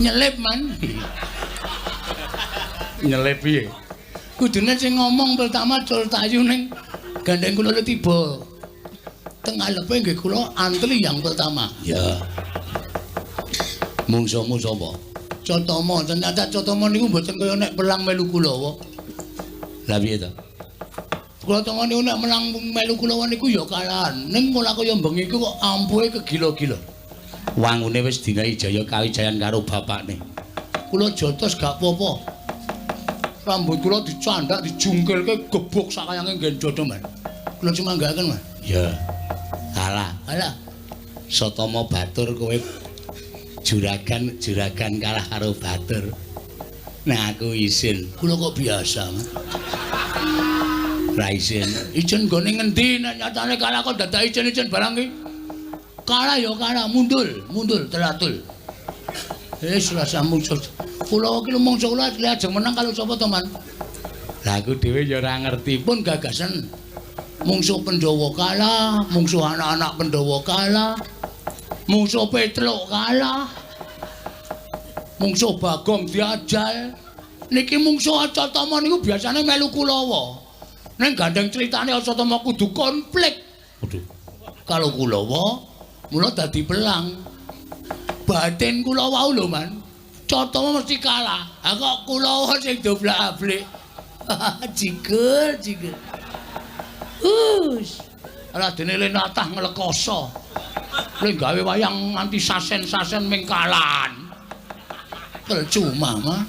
Nyelip, Man. Nyelip piye? Kudune sing ngomong pertama Surtayu ning gandeng kula tiba. Teng ngalepe nggih kula antri yang pertama. Ya. Mungsuhmu sapa? Cotama. Ternyata Cotama niku mboten kaya nek pelang melu Kulawa. Lah piye to? Kula niku nek menang melu Kulawa niku ya kalahan. Ning ora kaya bengi iku kok ampuhe kegila-gila. Wangune wis dinahi jaya kawijayan karo bapakne. Kula jotos gak apa-apa. Rambut kula dicandak, dijungkilke gebuk sakayange nggen dada, Man. Kula cumanggaken, Man. Ya. Alah, alah. Satama batur kowe juragan, juragan kalah karo batur. Nah aku isin. Kula kok biasa, Man. Ra isin. Isin nggone ngendi nek nyatane kalah kok dadak isin-isin barang iki. Kalah ya kalah, mundul, mundul teratul. Wis rasa muncul. Kula iki mungsuh kula ajeng menang kalau sapa to, Man? Lah aku dhewe ya ora ngerti pun gagasan. Mungsuh Pandhawa kalah, mungsuh anak-anak Pandhawa kalah. Mungsuh Petruk kalah. Mungsuh Bagong diajal. Niki mungsuh Acatama niku biasane melu Kulawa. Ning gandeng critane Acatama kudu konflik. Waduh. Kalau Kulawa mula dadi pelang. Batin kula wau lho, Man. Cotama mesti kalah. Ha kok Kulawa sing doblak-ablik. Jiger, jiger. Hus. Radene le natah nglekoso. Le gawe wayang nganti sasen-sasen ming kalahan. Percuma, mah.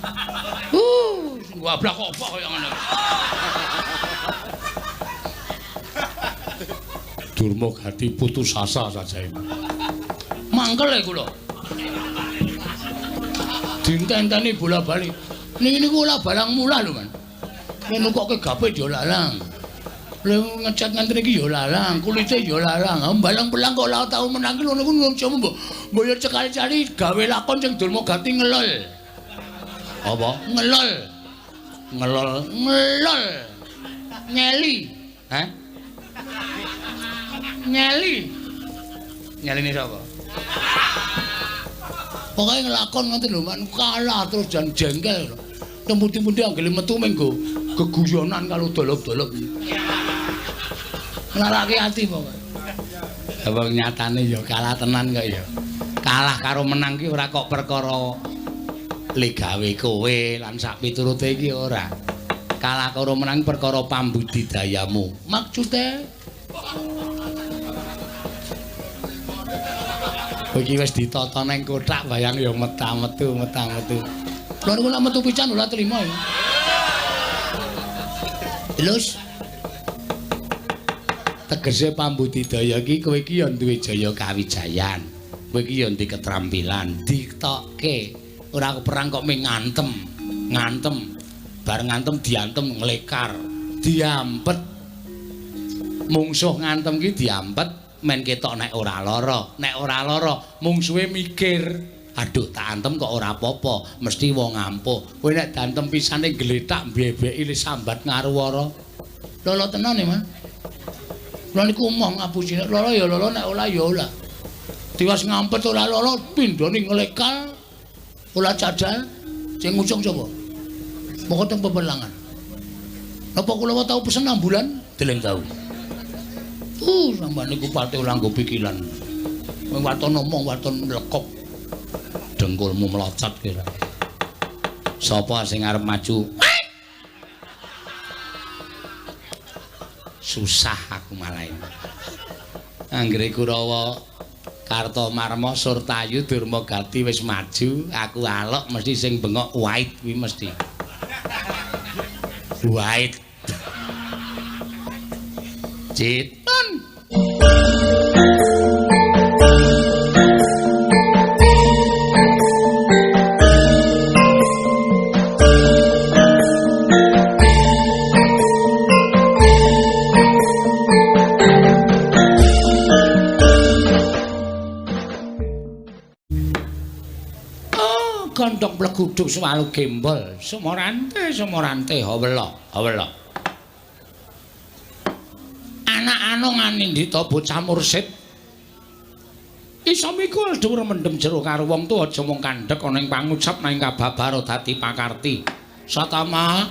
Sing wablak kok kaya ngene. Durma gati putus asa saja. Mangkel e kula. Dintenteni bola-bali. Niki niku ora barang mulah lho, Man. Nek nukokke gape ya larang. Lha ngecat ngenten iki ya larang, kulite ya larang. Balang pelang kok ora tau menang ki ngono ku mbok mbok ya cekali-cali gawe lakon sing Durma Gati ngelol. Apa? Ngelol. Ngelol, ngelol. Nyeli. Hah? Nyeli. Nyeline sapa? Pokoke nglakon ngoten lho, Man, kalah terus jan jengkel. Temputi-pundi anggere metu menggo geguyonan karo dolop-dolop. Nglarake ati pokoke. Wong nyatane ya kalah tenan kok ya. Kalah karo menang ki ora kok perkara le gawe kowe lan sak piturute iki ora. Kalah karo menang perkara pambudidayamu. Maksude iki wis ditata nang kothak bayang ya meta-metu meta-metu. Lha niku nek metu pisan ora trima ya. Terus tegese pambudidaya iki kowe iki ya duwe jaya kawijayan. Kowe iki ya duwe ketrampilan, ditokke. Ora perang kok mung ngantem, ngantem. Bar ngantem diantem nglekar, diampet. Mungsuh ngantem ki diampet men ketok nek ora lara. Nek ora lara, mungsuhe mikir, aduh tak antem kok ora apa-apa, mesti wong ampuh. Kowe nek diantem pisane gletak mbebeki le sambat ngaruwara. Lala tenan e, Mas. Kula niku omong ngapusi nek lara ya lara nek ora ya ora. Tiwas ngampet ora lara pindhone nglekal ora cadal sing ngucung sapa? Moko teng pepelangan. Napa kula tau pesen ambulan? Deleng tau. Sampeyan niku pate ora nggo pikiran. Wong waton omong waton mlekok. Dengkulmu melocot kira. Sapa sing arep maju? Susah aku malah. Anggere Kurawa Kartomarma Surtayu Durma Gati wis maju, aku alok mesti sing bengok wait kuwi mesti. Wait. Citon. Gondok pleguduk swalu gembol sumorante sumorante hawela hawela anak anung anindita bocah mursid Iso mikul dhuwur mendem jero karo wong tuwa aja mung kandhek ana ing pangucap nanging kababaro dadi pakarti. Satama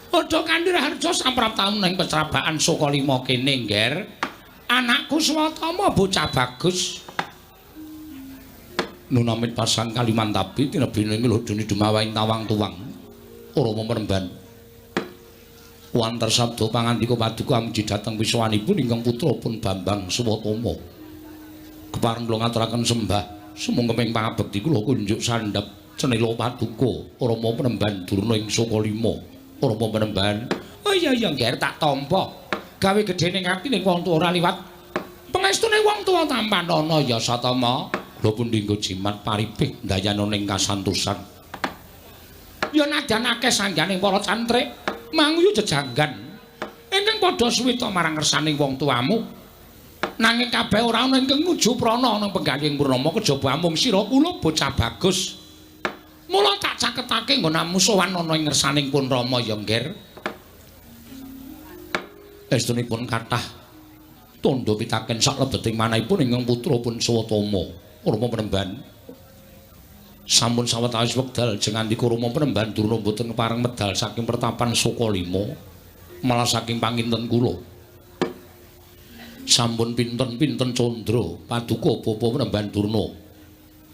padha kanthi raharja sampraptamu ning pecrabaan Sukalima kene, Ngger. Anakku Swatama bocah bagus. Nunamit pasang Kalimantabi tinebine ngeluh dene dumawaing tawang tuwang. Rama Penemban. Wanter sabda pangandika paduka amuji dhateng wiswanipun ingkang putra pun Bambang Swatama. Kepareng kula ngaturaken sembah sumangga ing pangabekti kula kunjuk sandhep cenela paduka Rama Penemban Durna ing Sukalima. Rama Penemban. Oh iya iya Ngger tak tampa. Gawe gedhe ning atine wong tuwa ora liwat pengestune wong tuwa tampanana ya Satama. Kula pun dinggo jimat paripih ndayana ning kasantosan. Ya nadyan akeh sanggane para cantrik manguyu jejanggan ingkang padha suwita marang ngersaning wong tuamu. Nanging kabeh ora ana ingkang nguju prana ana penggalih Purnama kejaba amung sira kula bocah bagus. Mula tak caketake nggonamu sowan ana ing ngersaning pun Rama ya Ngger. Estunipun kathah tandha pitaken saklebeting manahipun ingkang putra pun Swatama. Rama Penemban. Sampun sawetawis wekdal jengandika Rama Penemban Durna mboten kepareng medal saking pertapan Sukalima malah saking panginten kula. Sampun pinten-pinten candra paduka Bapa Penemban Durna.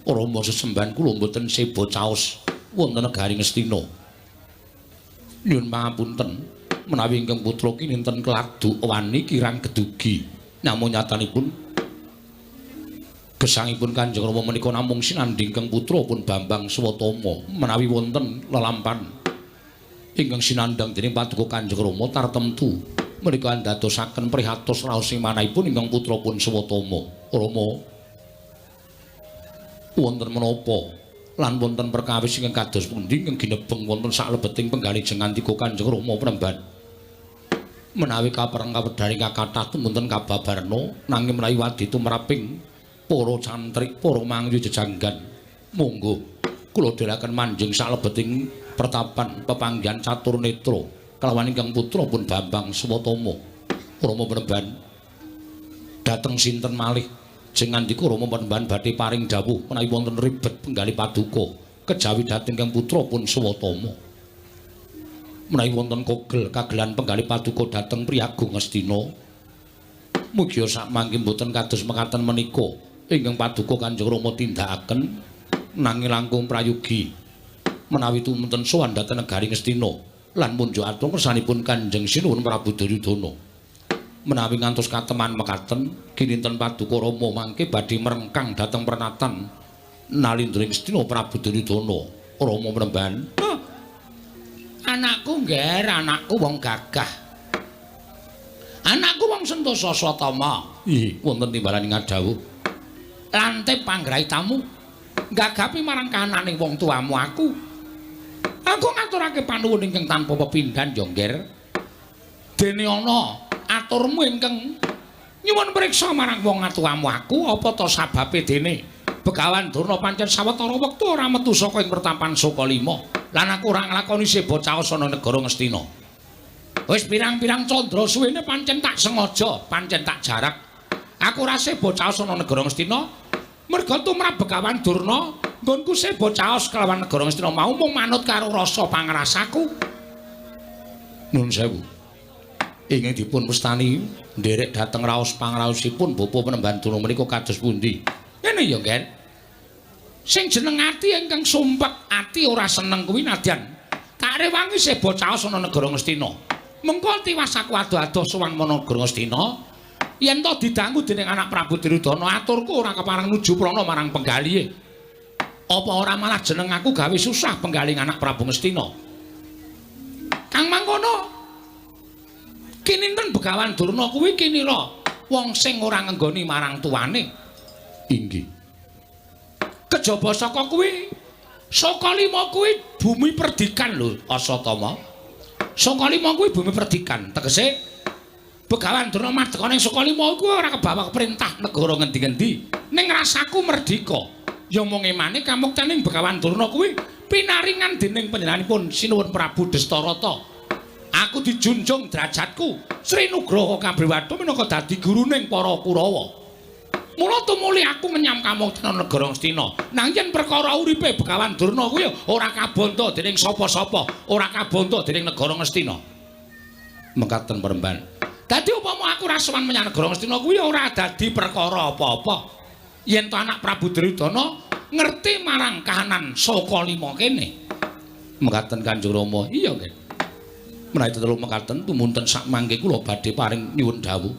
Rama sesembahan kula mboten seba caos wonten negari Ngastina. Nyuwun pangapunten menawi ingkang putra kininten keladuk wani kirang gedugi. Namung nyatanipun gesangipun Kanjeng Rama menika namung sinandhing ingkang putra pun Bambang Swatama menawi wonten lelampan ingkang sinandhang dening paduka Kanjeng Rama tartemtu menika andadosaken prihatos raos ing manahipun ingkang putra pun Swatama. Rama wonten menapa lan wonten perkawis ingkang kados pundi ingkang ginebeng wonten saklebeting penggalih jengandika Kanjeng Rama Penemban. Menawi kapereng kawedharing kathah wonten kababarna nanging menawi wadi tumraping para cantrik, para mangyu jejanggan, monggo kula dherekaken manjing saklebeting pertapan pepanggihan catur netra kelawan ingkang putra pun Bambang Swatama. Rama Penemban dhateng sinten malih jengandika Rama Penemban badhe paring dawuh menawi wonten ribet penggalih paduka kejawi dhateng ingkang putra pun Swatama. Menawi wonten kogel kagelan penggalih paduka dhateng Priyagung Ngastina, mugia sakmangke mboten kados mekaten menika ingkang paduka Kanjeng Rama tindakaken nanging langkung prayogi menawi tumunten sowan dhateng negari Ngastina lan munjuk atur kersanipun Kanjeng Sinuwun Prabu Duryudana. Menawi ngantos kateman mekaten kininten paduka Rama mangke badhe merengkang dhateng pernatan nalindra Ngastina Prabu Duryudana. Rama Penemban, anakku Ngger, anakku wong gagah, anakku wong sentosa Swatama. Ih, wonten timbalan ngadhawuh lantip panggraitamu gagapi marang kahanane wong tuamu aku. Aku ngaturake panuwun ingkang tanpa pepindhan ya Ngger. Dene ana aturmu ingkang nyuwun priksa marang wong tuamu aku apa ta sababe dene Begawan Durna pancen sawetara wektu ora metu saka ing pertapan Sukalima lan aku ora nglakoni seba caos ana negara Ngastina. Wis pirang-pirang candra suwene pancen tak sengaja, pancen tak jarak. Aku ora seba caos ana negara Ngastina merga tumrap Begawan Durna nggonku seba caos kelawan negara Ngastina mau mung manut karo rasa pangrasaku. Nuwun sewu. Ingkang dipun wastani nderek dhateng raos pangraosipun Bapa Penemban Durna menika kados pundi? Ngene ya, Ngger. Sing jeneng ati ingkang sumpek ati ora seneng kuwi nadyan tak rewangi seba caos ana negara Ngastina. Mengko tiwas aku ado-ado sowan marang negara Ngastina, yen to didangu dening anak Prabu Duryudana aturku ora kepareng nuju prana marang penggalihe. Apa ora malah jeneng aku gawe susah penggalih anak Prabu Ngastina. Kang mangkono kininten Begawan Durna kuwi kinira wong sing ora ngenggoni marang tuane. Inggih. Kejaba saka kuwi Sukalima kuwi bumi perdikan lho Asatama. Sukalima kuwi bumi perdikan, tegese Begawan Durna madeka ning Sukalima kuwi ora kebawa perintah negara ngendi-ngendi. Ning rasaku merdika. Ya mung emane kamuktening Begawan Durna kuwi pinaringan dening panjenenganipun Sinuwun Prabu Destarata. Aku dijunjung derajatku Sri Nugraha Kabriwatu minangka dadi guruning para Kurawa. Mula tumuli aku ngenyam kamukten negara Ngastina. Nang yen perkara uripe Begawan Durna kuwi ora kabanta dening sapa-sapa, ora kabanta dening negara Ngastina. Mekaten Peremban. Dadi upama aku ora sowan menyang negara Ngastina kuwi ora dadi perkara apa-apa. Yen to anak Prabu Duryudana ngerti marang kahanan Saka Lima kene. Mekaten Kanjeng Rama. Iya, nggih. Menawi tetelu mekaten tumunten sak mangke kula badhe paring nyuwun dawuh.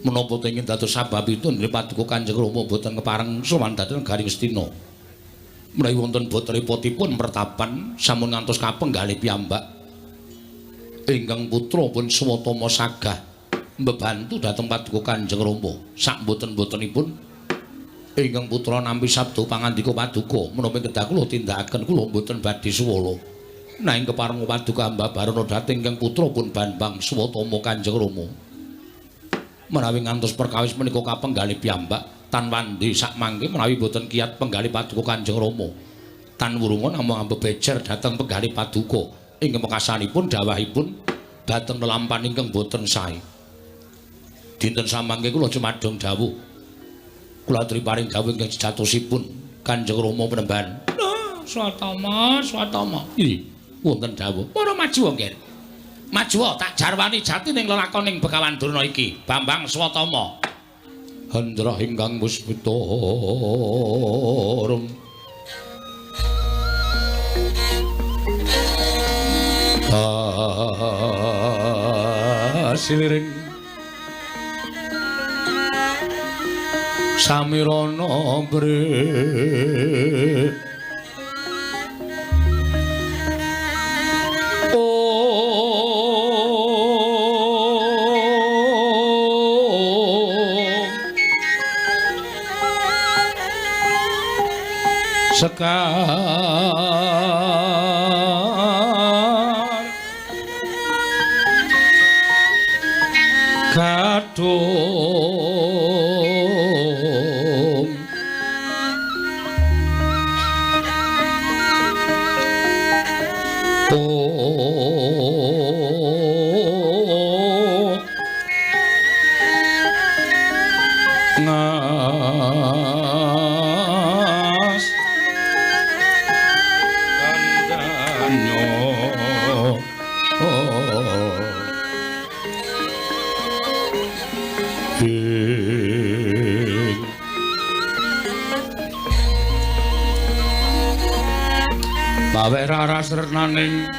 Menapa ingin dados sababipun nggih paduka Kanjeng Rama boten kepareng sowan dhateng negari Ngastina. Menawi wonten bot repotipun pertapan sampun ngantos kapenggalih piyambak. Ingkang putra pun Swatama sagah mbebantu dhateng paduka Kanjeng Rama. Sak mboten-mbotenipun ingkang putra nampi sabda pangandika paduka menapa kedah kula tindakaken kula mboten badhe suwala. Nanging kepareng paduka ambabarana dhateng ingkang putra pun Bambang Swatama Kanjeng Rama. Menawi ngantos perkawis menika kapenggalih piyambak tan wandi sak mangke menawi boten kiat penggalih paduka Kanjeng Rama. Tan wurunga namung ambebejer dhateng penggalih paduka ingkang pekasanipun dawahipun dhateng lelampan ingkang boten sae. Dinten samangke kula cumadong dawuh. Kula aturi paring dawuh ingkang sejatosipun Kanjeng Rama penemban. Swatama, Swatama. Nggih, wonten dawuh. Para maju nggih. Majuwa tak jarwani jati ning lelakoning Begawan Durna iki, Bambang Swatama. Hendra ingkang muspita rum. Siliring samirana bre sekar kadung ngas kandanyo ing mawe raras renaning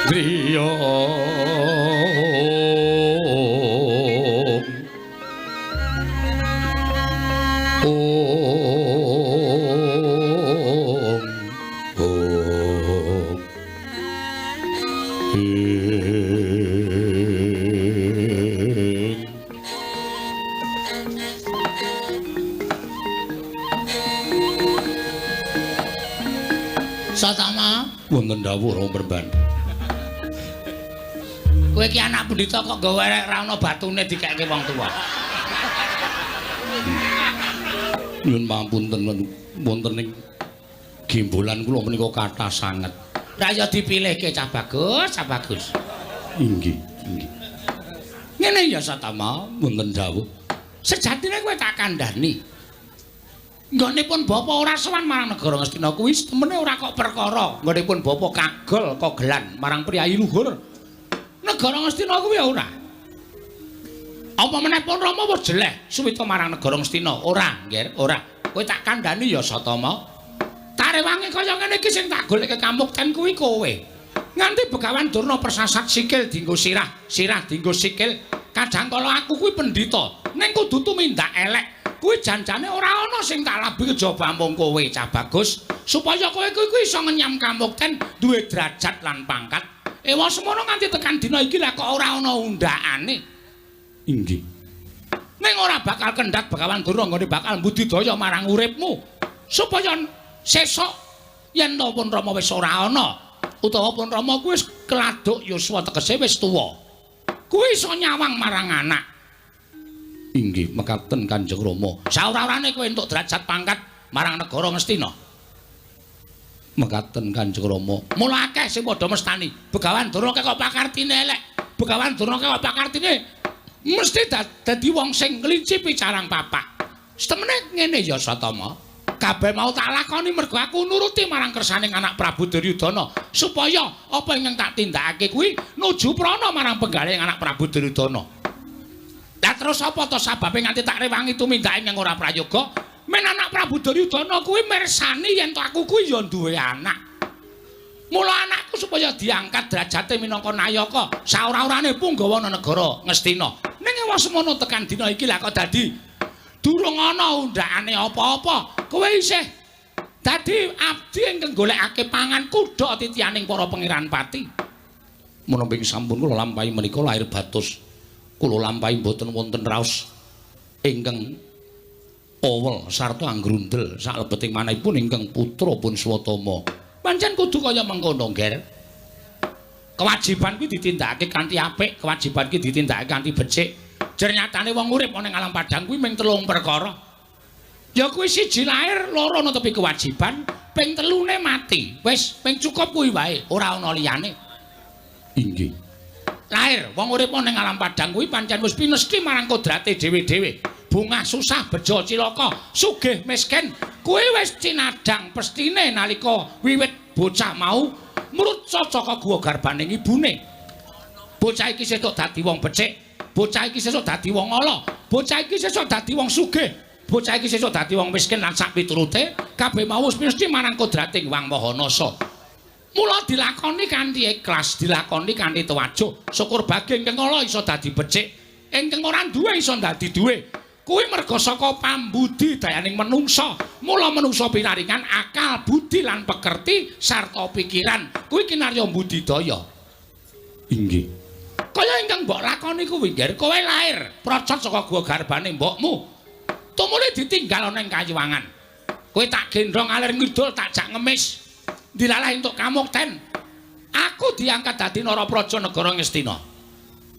griya. Om Om ing Satama wonten dawuh Rama Perban. Kowe iki anak pendhita kok nggawa rek ra ono batune dikeke wong tuwa. Nyuwun pangapunten wonten ing gimbolan kula menika kathah sanget. Ra ya dipilihke cah bagus, cah bagus. Inggih, inggih. Ngene ya Satama wonten dawuh. Sejatine kowe tak kandhani. Nggonipun bapa ora sowan marang negara Ngastina kuwi temene ora kok perkara. Nggonipun bapa kagol kogelan marang priyayi luhur. Negara Ngastina kuwi ya ora. Apa meneh pun Rama wis jeleh suwita marang negara Ngastina? Ora, nggih, ora. Kowe tak kandhani ya Satama. Tarewange kaya ngene iki sing tak goleke kamukten kuwi kowe. Nganti Begawan Durna persasat sikil dienggo sirah, sirah dienggo sikil. Kadang kala aku kuwi pendhita, ning kudu tumindak elek. Kuwi janjane ora ana sing tak labi kejaba amung kowe cah bagus, supaya kowe kuwi iso ngenyam kamukten duwe derajat lan pangkat. Ewa semono nganti tekan dina iki lah kok ora ana undakane. Inggih. Ning ora bakal kendhat Begawan Durna nggone bakal mbudidaya marang uripmu supaya sesuk yen to pun Rama wis ora ana utawa pun Rama kuwi wis keladuk yuswa tegese wis tuwa. Kuwi iso nyawang marang anak. Inggih, mekaten Kanjeng Rama. Saora-orane kowe entuk derajat pangkat marang negara Ngastina. Mekaten Kanjeng Rama. Mula akeh sing padha mestani, Begawan Durna kok pakartine elek. Begawan Durna kok pakartine Mesti dadi wong sing nglincipi carang papak. Setemene ngene ya Satama. Kabeh mau tak lakoni mergo aku nuruti marang kersaning anak Prabu Duryudana supaya apa ingkang tak tindakake kuwi nuju prana marang penggalih anak Prabu Duryudana. Lah terus apa to sababe nganti tak rewangi tumindak ingkang ora prayoga? Men anak Prabu Duryudana kuwi mirsani yen to aku kuwi ya duwe anak. Mula anakku supaya diangkat derajate minangka nayaka saora-orane punggawa negara Ngastina. Ning ewa semono tekan dina iki lah kok dadi durung ana undhakane apa-apa. Kowe isih dadi abdi ingkang golekake pangan kuda titianing para pangeran pati. Menapa sampun kula lampahi menika lahir batus. Kula lampahi mboten wonten raos ingkang owel sarta anggrundel saklebeting manahipun ingkang putra pun Swatama. Pancen kudu kaya mengkono, Nger. Kewajiban kuwi ditindakake kanthi apik, kewajiban kuwi ditindakake kanthi becik. Jer nyatane wong urip ana ing alam padhang kuwi mung telung perkara. Ya kuwi siji lahir, loro netepi kewajiban, ping telune mati. Wis, ping cukup kuwi wae, ora ana liyane. Inggih. Lahir, wong urip ana ing alam padhang kuwi pancen wis pinesti marang kodrate dhewe-dhewe. Bungah susah, bejo cilaka, sugih miskin, kuwi wis cinadhang pestine nalika wiwit bocah mau mrutsa saka guwa garbaning ibune. Bocah iki sesuk dadi wong becik, bocah iki sesuk dadi wong ala, bocah iki sesuk dadi wong sugih, bocah iki sesuk dadi wong miskin lan sak piturute, kabeh mau wis mesti marang kodrating Wang Maha Nasa. Mula dilakoni kanthi ikhlas, dilakoni kanthi tawajuh, syukur bagi ingkang ala iso dadi becik, ingkang ora duwe iso dadi duwe. Kuwi merga saka pambudi dayaning menungsa. Mula menungsa pinaringan akal, budi lan pekerti sarta pikiran. Kuwi kinarya budidaya. Inggih. Kaya ingkang mbok lakoni kuwi, Ngger, kowe lahir procot saka guwa garbane mbokmu. Tumuli ditinggal ana ing kayuwangan. Kowe tak gendhong alir ngidul, tak jak ngemis. Dilalah entuk kamukten. Aku diangkat dadi Narapraja negara Ngastina.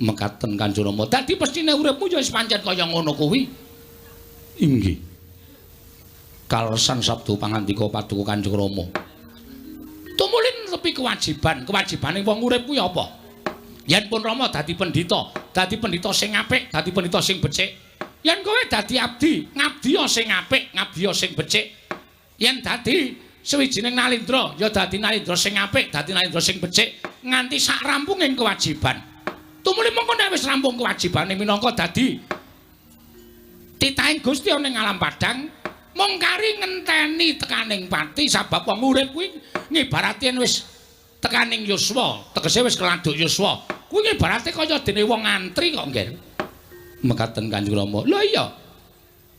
Mekaten Kanjeng Rama. Dadi pestine uripmu ya wis pancen kaya ngono kuwi. Inggih. Kaleresan sabda pangandika paduka Kanjeng Rama. Tumuli netepi kewajiban, kewajibane wong urip kuwi apa? Yen pun Rama dadi pendhita sing apik, dadi pendhita sing becik. Yen kowe dadi abdi, ngabdiya sing apik, ngabdiya sing becik. Yen dadi sawijining nalindra, ya dadi nalindra sing apik, dadi nalindra sing becik, nganti sak rampunging kewajiban. Tumuli mengko nek wis rampung kewajibane minangka dadi titahing Gusti ana ing alam padhang, mung kari ngenteni tekaning pati sabab wong urip kuwi ngibarate yen wis tekaning yuswa, tegese wis keladuk yuswa. Kuwi ngibarate kaya dene wong ngantri kok, Ngger. Mekaten Kanjeng Rama. Lho iya.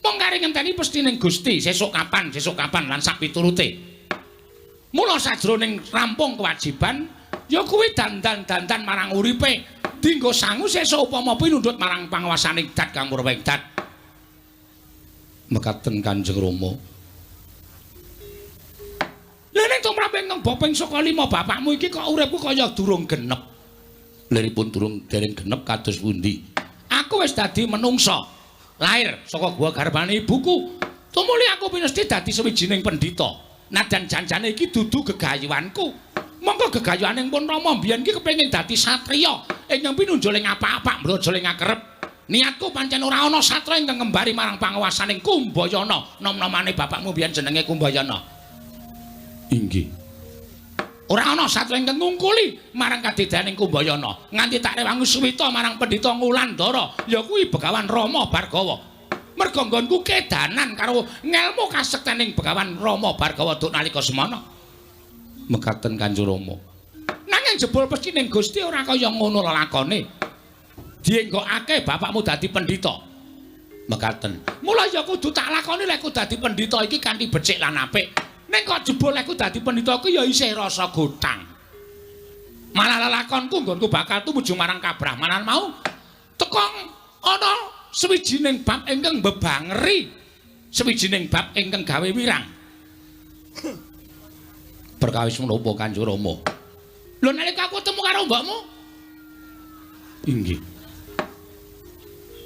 Mung kari ngenteni pestining Gusti, sesuk kapan lan sak piturute. Mula sajroning rampung kewajiban, ya kuwi dandan-dandan marang uripe. Dinggo sangu sesuk upama pinundhut marang panguwasaning dat kang murwing dat. Mekaten Kanjeng Rama. Lha ning tumrap ingkang bapa saka lima bapakmu iki kok uripku kaya durung genep. Liripun durung dereng genep kados pundi? Aku wis dadi menungsa. Lahir saka guwa garbane ibuku. Tumuli aku pinesti dadi sawijining pendhita. Nadan janjane iki dudu gegayuhanku. Monggo gegayuhane pun Rama mbiyen iki kepengin dadi satriya ingkang pinunjul ing apa-apa mbraja ing akerep. Niatku pancen ora ana satra ingkang ngembari marang panguwasaning Kumbayana. Nom-nomane bapakmu mbiyen jenenge Kumbayana. Inggih. Ora ana satra ingkang ngungkuli marang kadedaning Kumbayana. Nganti tak rewangi suwita marang pendhita Ngulandara, ya kuwi Begawan Rama Bargawa. Merga nggonku kedanan karo ngelmu kasektening Begawan Rama Bargawa duk nalika semana. Mekaten Kanjeng Rama. Nanging jebul pestining Gusti ora kaya ngono lelakone. Dienggokake bapakmu dadi pendhita. Mekaten. Mula ya kudu tak lakoni lek dadi pendhita iki kanthi becik lan apik. Ning kok jebul lek dadi pendhita kuwi ya isih rasa gotang. Malah lelakonku nggonku bakal tumuju marang kabrahmanan mau teka ana sawijining bab ingkang mbebangeri, sawijining bab ingkang gawe wirang. Perkawis menapa Kanjeng Rama? Lho nalika aku ketemu karo mbokmu? Inggih.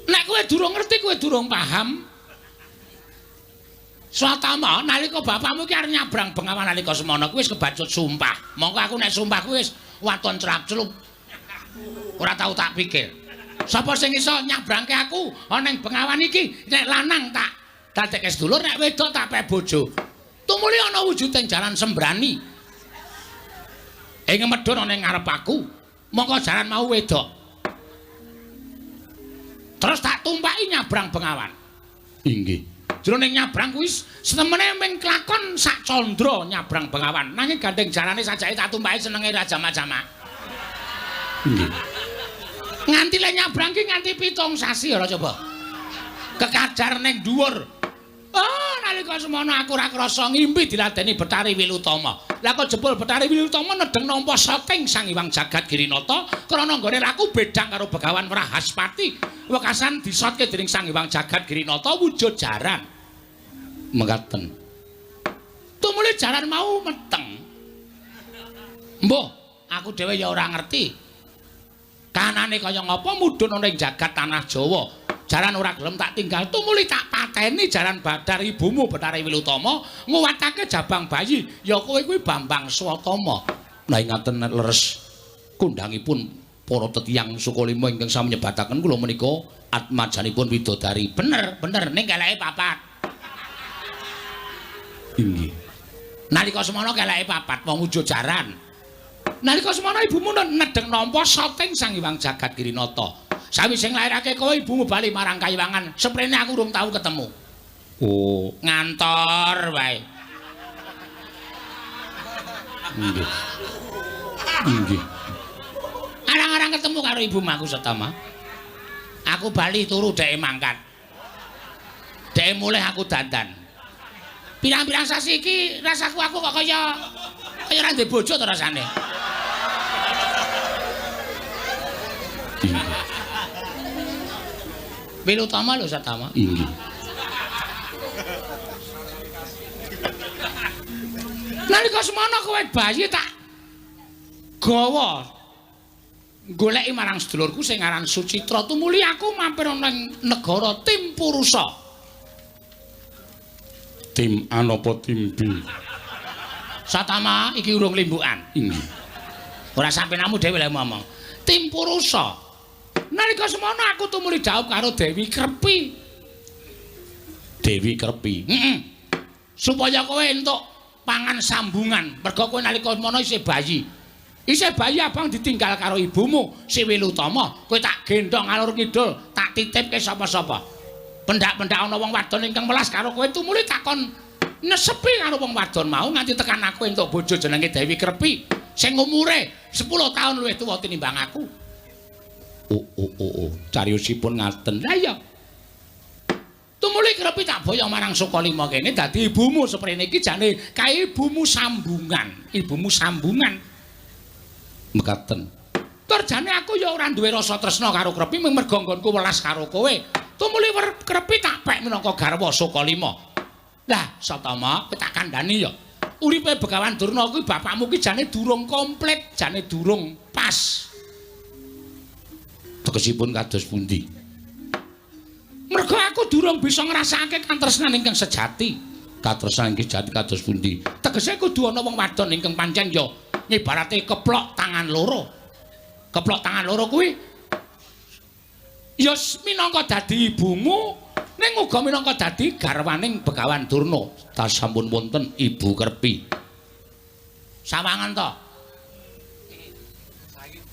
Nek kowe durung ngerti, kowe durung paham. Swatama nalika bapakmu iki arep nyabrang Bengawan nalika semana kuwi wis kebacut sumpah. Mongko aku nek sumpah kuwi wis waton crap-clup. Ora tau tak pikir. Sapa sing iso nyabrangke aku ana ing Bengawan iki? Nek lanang tak dadekke sedulur, nek wedok tak pek bojo. Tumuli ana wujuding jaran sembrani. Ing medhun ana ing ngarep aku, mongko jaran mau wedok. Terus tak tumpaki nyabrang Bengawan. Inggih. Jroning nyabrang kuwi setemene ming klakon sak candra nyabrang Bengawan. Nanging gandeng jarane sajake tak tumpaki senenge ra jamak-jamak. Inggih. Nganti le nyabrang ki nganti 7 sasi ora coba. Kekajar ning dhuwur. Oh, nalika semono aku ora krasa ngimpi diladeni Bathari Wilutama. Lah kok jebul Bathari Wilutama nedeng nampa saking Sang Hyang Jagat Girinata krana nggone laku bedang karo Begawan Wrahaspati. Wekasan disotke dening Sang Hyang Jagat Girinata wujud jaran. Mekaten. Tumuli jaran mau meteng. Mbuh, aku dhewe ya ora ngerti. Kanane kaya ngapa mudhun ana ing jagat tanah Jawa. Jaran ora gelem tak tinggal, tumuli tak pateni jaran Badar ibumu Bathari Wilutama nguwatake jabang bayi ya kowe kuwi Bambang Swatama. Nah ingaten leres kundhangipun para tetiyang Sukalima ingkang sami nyebataken kula menika atmajanipun widodari. Bener, bener ning keleke papat. Inggih. Nalika semono keleke papat wong wujud jaran. Nalika semono ibumu nedeng nampa saking Sang Hyang Jagat Girinata. Sawise nglairake kowe ibumu bali marang Kayiwangan, seprene aku urung tau ketemu. Oh, ngantor wae. Nggih. Nggih. Arang-arang ketemu karo ibumu aku Satama. Aku bali turu dheke mangkat. Dheke mulih aku dandan. Pirang-pirang sasi iki rasaku aku kok kaya kaya ora ndek bojo to rasane. Wilutama lho Satama. Inggih. Nalika semono kowe bayi tak gawa goleki marang sedulurku sing aran Sucitra, tumuli aku mampir ana ing negara Timpurusa. Tim A napa tim B? Satama iki urung limbukan. Inggih. Ora sampe namu dhewe lha ngomong. Timpurusa. Nalika semono aku tumuli dhaup karo Dewi Krepi. Dewi Krepi. Heeh. Supaya kowe entuk pangan sambungan, merga kowe nalika semono isih bayi. Isih bayi abang ditinggal karo ibumu, si Wilutama. Kowe tak gendhong ngalor ngidul, tak titipke sapa-sapa. Pendak-pendak ana wong wadon ingkang welas karo kowe tumuli takon nesepi karo wong wadon mau nganti tekan aku entuk bojo jenenge Dewi Krepi sing umure 10 tahun luwih tuwa tinimbang aku. Oh oh oh oh, cariyosipun ngaten. Lah iya. Tumuli Krepi tak boyong marang Sukalima kene dadi ibumu seprene iki jane kae ibumu sambungan, ibumu sambungan. Mekaten. Tur jane aku ya ora duwe rasa tresna karo Krepi mung merga nggonku welas karo kowe. Tumuli Krepi tak pek minangka garwa Sukalima. Lah, Satama, kowe tak kandhani ya. Uripe Begawan Durna kuwi bapakmu ki jane durung komplit, jane durung pas. Tegesipun kados pundi? Merga aku durung bisa ngrasakake katresnan ingkang sejati. Katresnan ingkang sejati kados pundi? Tegese kudu ana wong wadon ingkang pancen ya ngibarate keplok tangan loro. Keplok tangan loro kuwi ya minangka dadi ibumu, ning uga minangka dadi garwaning Begawan Durna. Ta sampun wonten Ibu Krepi. Sawangan to.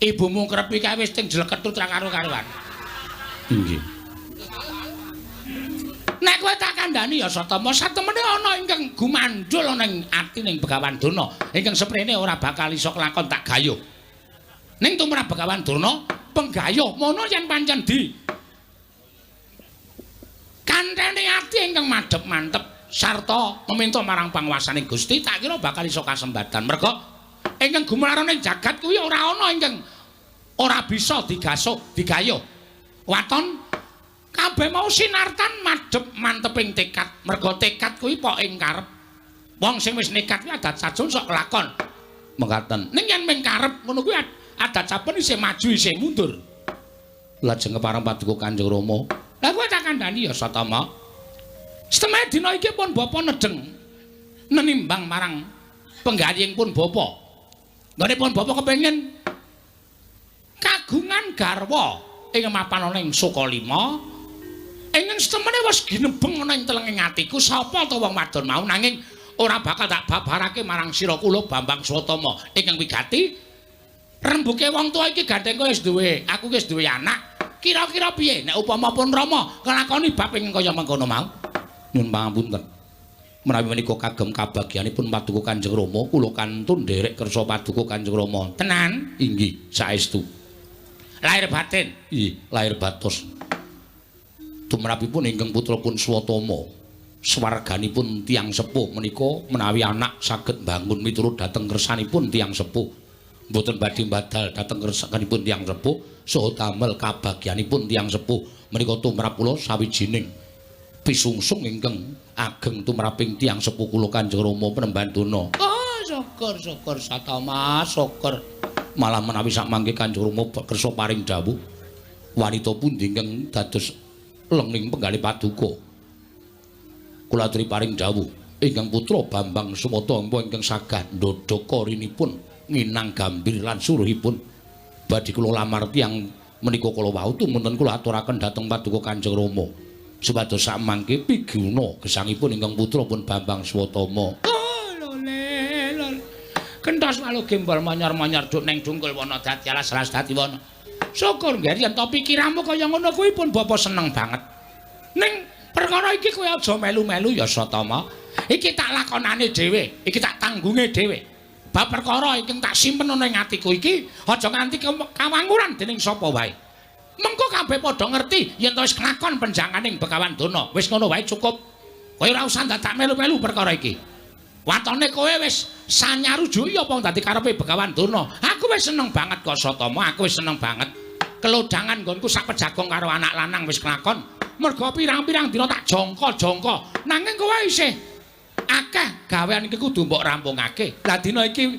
Ibumu Krepi kae wis ting jleketut ra karo-karuan. Inggih. Nek kowe tak kandhani ya Satama, satemene ana ingkang gumandul ana ing atining Begawan Durna, ingkang seprene ora bakal iso kelakon tak gayuh. Ning tumrap Begawan Durna, penggayuh mono yen pancen di kanthene ati ingkang madhep mantep sarta meminta marang panguwasaning Gusti, tak kira bakal iso kasembatan. Merga ingkang gumalarane ing jagat kuwi ora ana ingkang ora bisa digasuk, digayuh. Waton kabeh mau sinartan madhep manteping tekad. Merga tekad kuwi pok ing karep. Wong sing wis nekat kuwi adat sajun sok kelakon. Mekaten. Ning yen ming karep ngono kuwi adat saben isih maju isih mundur. Lajeng kepareng paduka Kanjeng Rama. Lah kowe tak kandhani ya Satama. Setemene dina iki pun bapa nedeng nenimbang marang penggaying pun bapa. Nggone pun bapa kepengin kagungan garwa. ing mapan ana ing Sukalima. Ingkang setemene wis ginebeng ana ing telenging atiku sapa ta wong wadon mau, nanging ora bakal tak babarake marang sira kula Bambang Swatama ingkang wigati. Rembuke wong tuwa iki gandeng kowe wis duwe, aku wis duwe anak. Kira-kira piye nek upama pun Rama nglakoni bab ingkang kaya mengkono mau? Nyuwun pangapunten. Menawi menika kagem kabagyanipun Paduka Kanjeng Rama, kula kantun nderek kersa Paduka Kanjeng Rama. Tenan? Inggih, saestu. Lahir batin? Inggih, lahir batos. Tumrapipun ingkang putra pun Swatama, swarganipun tiyang sepuh menika menawi anak saged mbangun miturut dhateng kersanipun tiyang sepuh, mboten badhe mbadal dhateng kersanipun tiyang sepuh saha damel kabagyanipun tiyang sepuh menika tumrap kula sawijining pisungsung ingkang ageng tumraping tiyang sepuh kula Kanjeng Rama Penemban Durna. Oh, syukur syukur Satama, syukur. Malah menawi sakmangke Kanjeng Rama kersa paring dawuh wanita pundi ingkang dados lenging penggalih paduka. Kula aturi paring dawuh ingkang putra Bambang Swatama ingkang sagah ndhodha korinipun nginang gambir lan suruhipun badhe kula lamar tiyang menika kala wau tumunten kula aturaken dhateng paduka Kanjeng Rama supados samangke piguna gesangipun ingkang putra pun Bambang Swatama. Oh, lole lole. Kentos walu gembol manyar-manyar duk neng dungkul wana dadi alas-alas dadi wana. Syukur nggih yen to pikiranmu kaya ngono kuwi pun bapa seneng banget. Ning perkara iki kowe aja melu-melu ya Satama. Iki tak lakonane dhewe, iki tak tanggunge dhewe. Bab perkara ingkang tak simpen ana ing atiku iki aja nganti kawanguran dening sapa wae. Mengko kabeh padha ngerti yen to wis kelakon penjanganing Begawan Durna. Wis ngono wae cukup. Kowe ora usah dadak melu-melu perkara iki. Watone kowe wis sanyarujuki apa dadi karepe Begawan Durna. Aku wis seneng banget kok Satama, aku wis seneng banget. Kelodhangan nggonku sak pejagong karo anak lanang wis kelakon. Mergo pirang-pirang dina tak jongko-jongko. Nanging kowe isih akeh gawean iki kudu mbok rampungake. Lah dina iki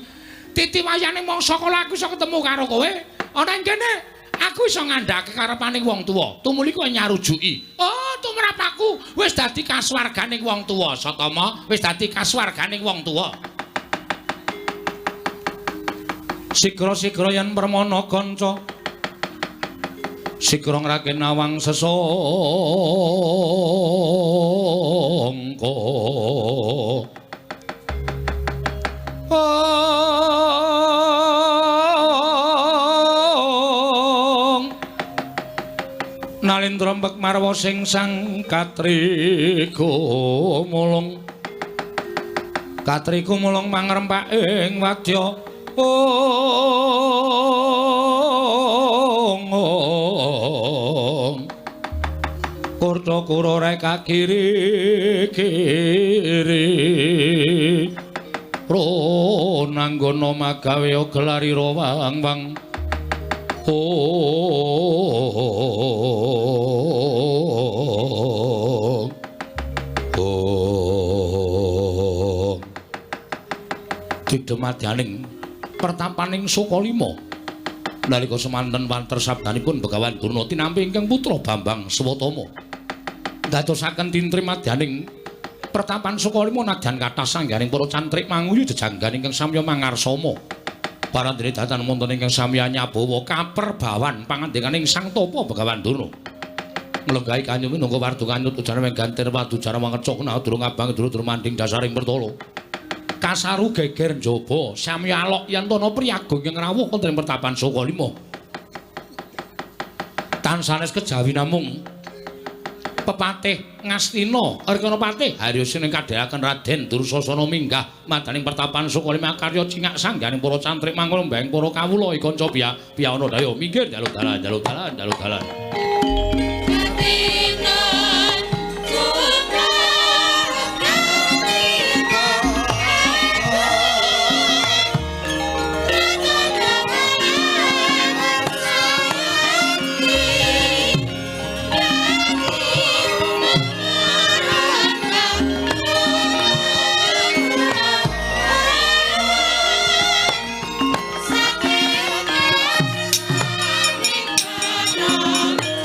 titiwayane mangsa kala aku iso ketemu karo kowe, ana ing kene aku iso ngandhake karepaning wong tuwa. Tumuli kowe nyarujuki. Oh, tumrap aku wis dadi kasuwarganing wong tuwa, Satama, wis dadi kasuwarganing wong tuwa. Sigra-sigra yen permana kanca. Sigra ngraken nawang sesangka. Nalindra mbek marwa sing sang katriku mulung. Katriku mulung mangrempak ing wadya. Kurta kura reka kiri kiri. Ronanggana magawe gelari rawang-wang. Oh, oh, didemadaning pertapaning Sukalima nalika semanten wanter sabdanipun Begawan Durna tinampi ingkang putra Bambang Swatama ndadosaken tintrim madyaning pertapan Sukalima nadyan kathah sangganing para cantrik manguyu jejanggan ingkang samya mangarsama. Parandene datan wonten ingkang samya nyabawa kaperbawan pangandikaning Sang Tapa Begawan Durna. Nglenggahi kanyu minangka wardu kanyut ujana menggantir wadu jara mangecok durung abang durung manding dasaring pertala. Kasaru geger njaba samya alok yen tana priyaga ingkang rawuh wonten ing pertapan Sukalima. Tan sanes kejawi namung pepatih Ngastina Arkana Patih Haryosena kadheraken Raden Dursasana minggah madaning pertapan Sukalima karya cingak sangganing para cantrik mangkala mbahing para kawula kanca piyana daya minggir jaluk dalan jaluk dalan jaluk dalan. Thank you.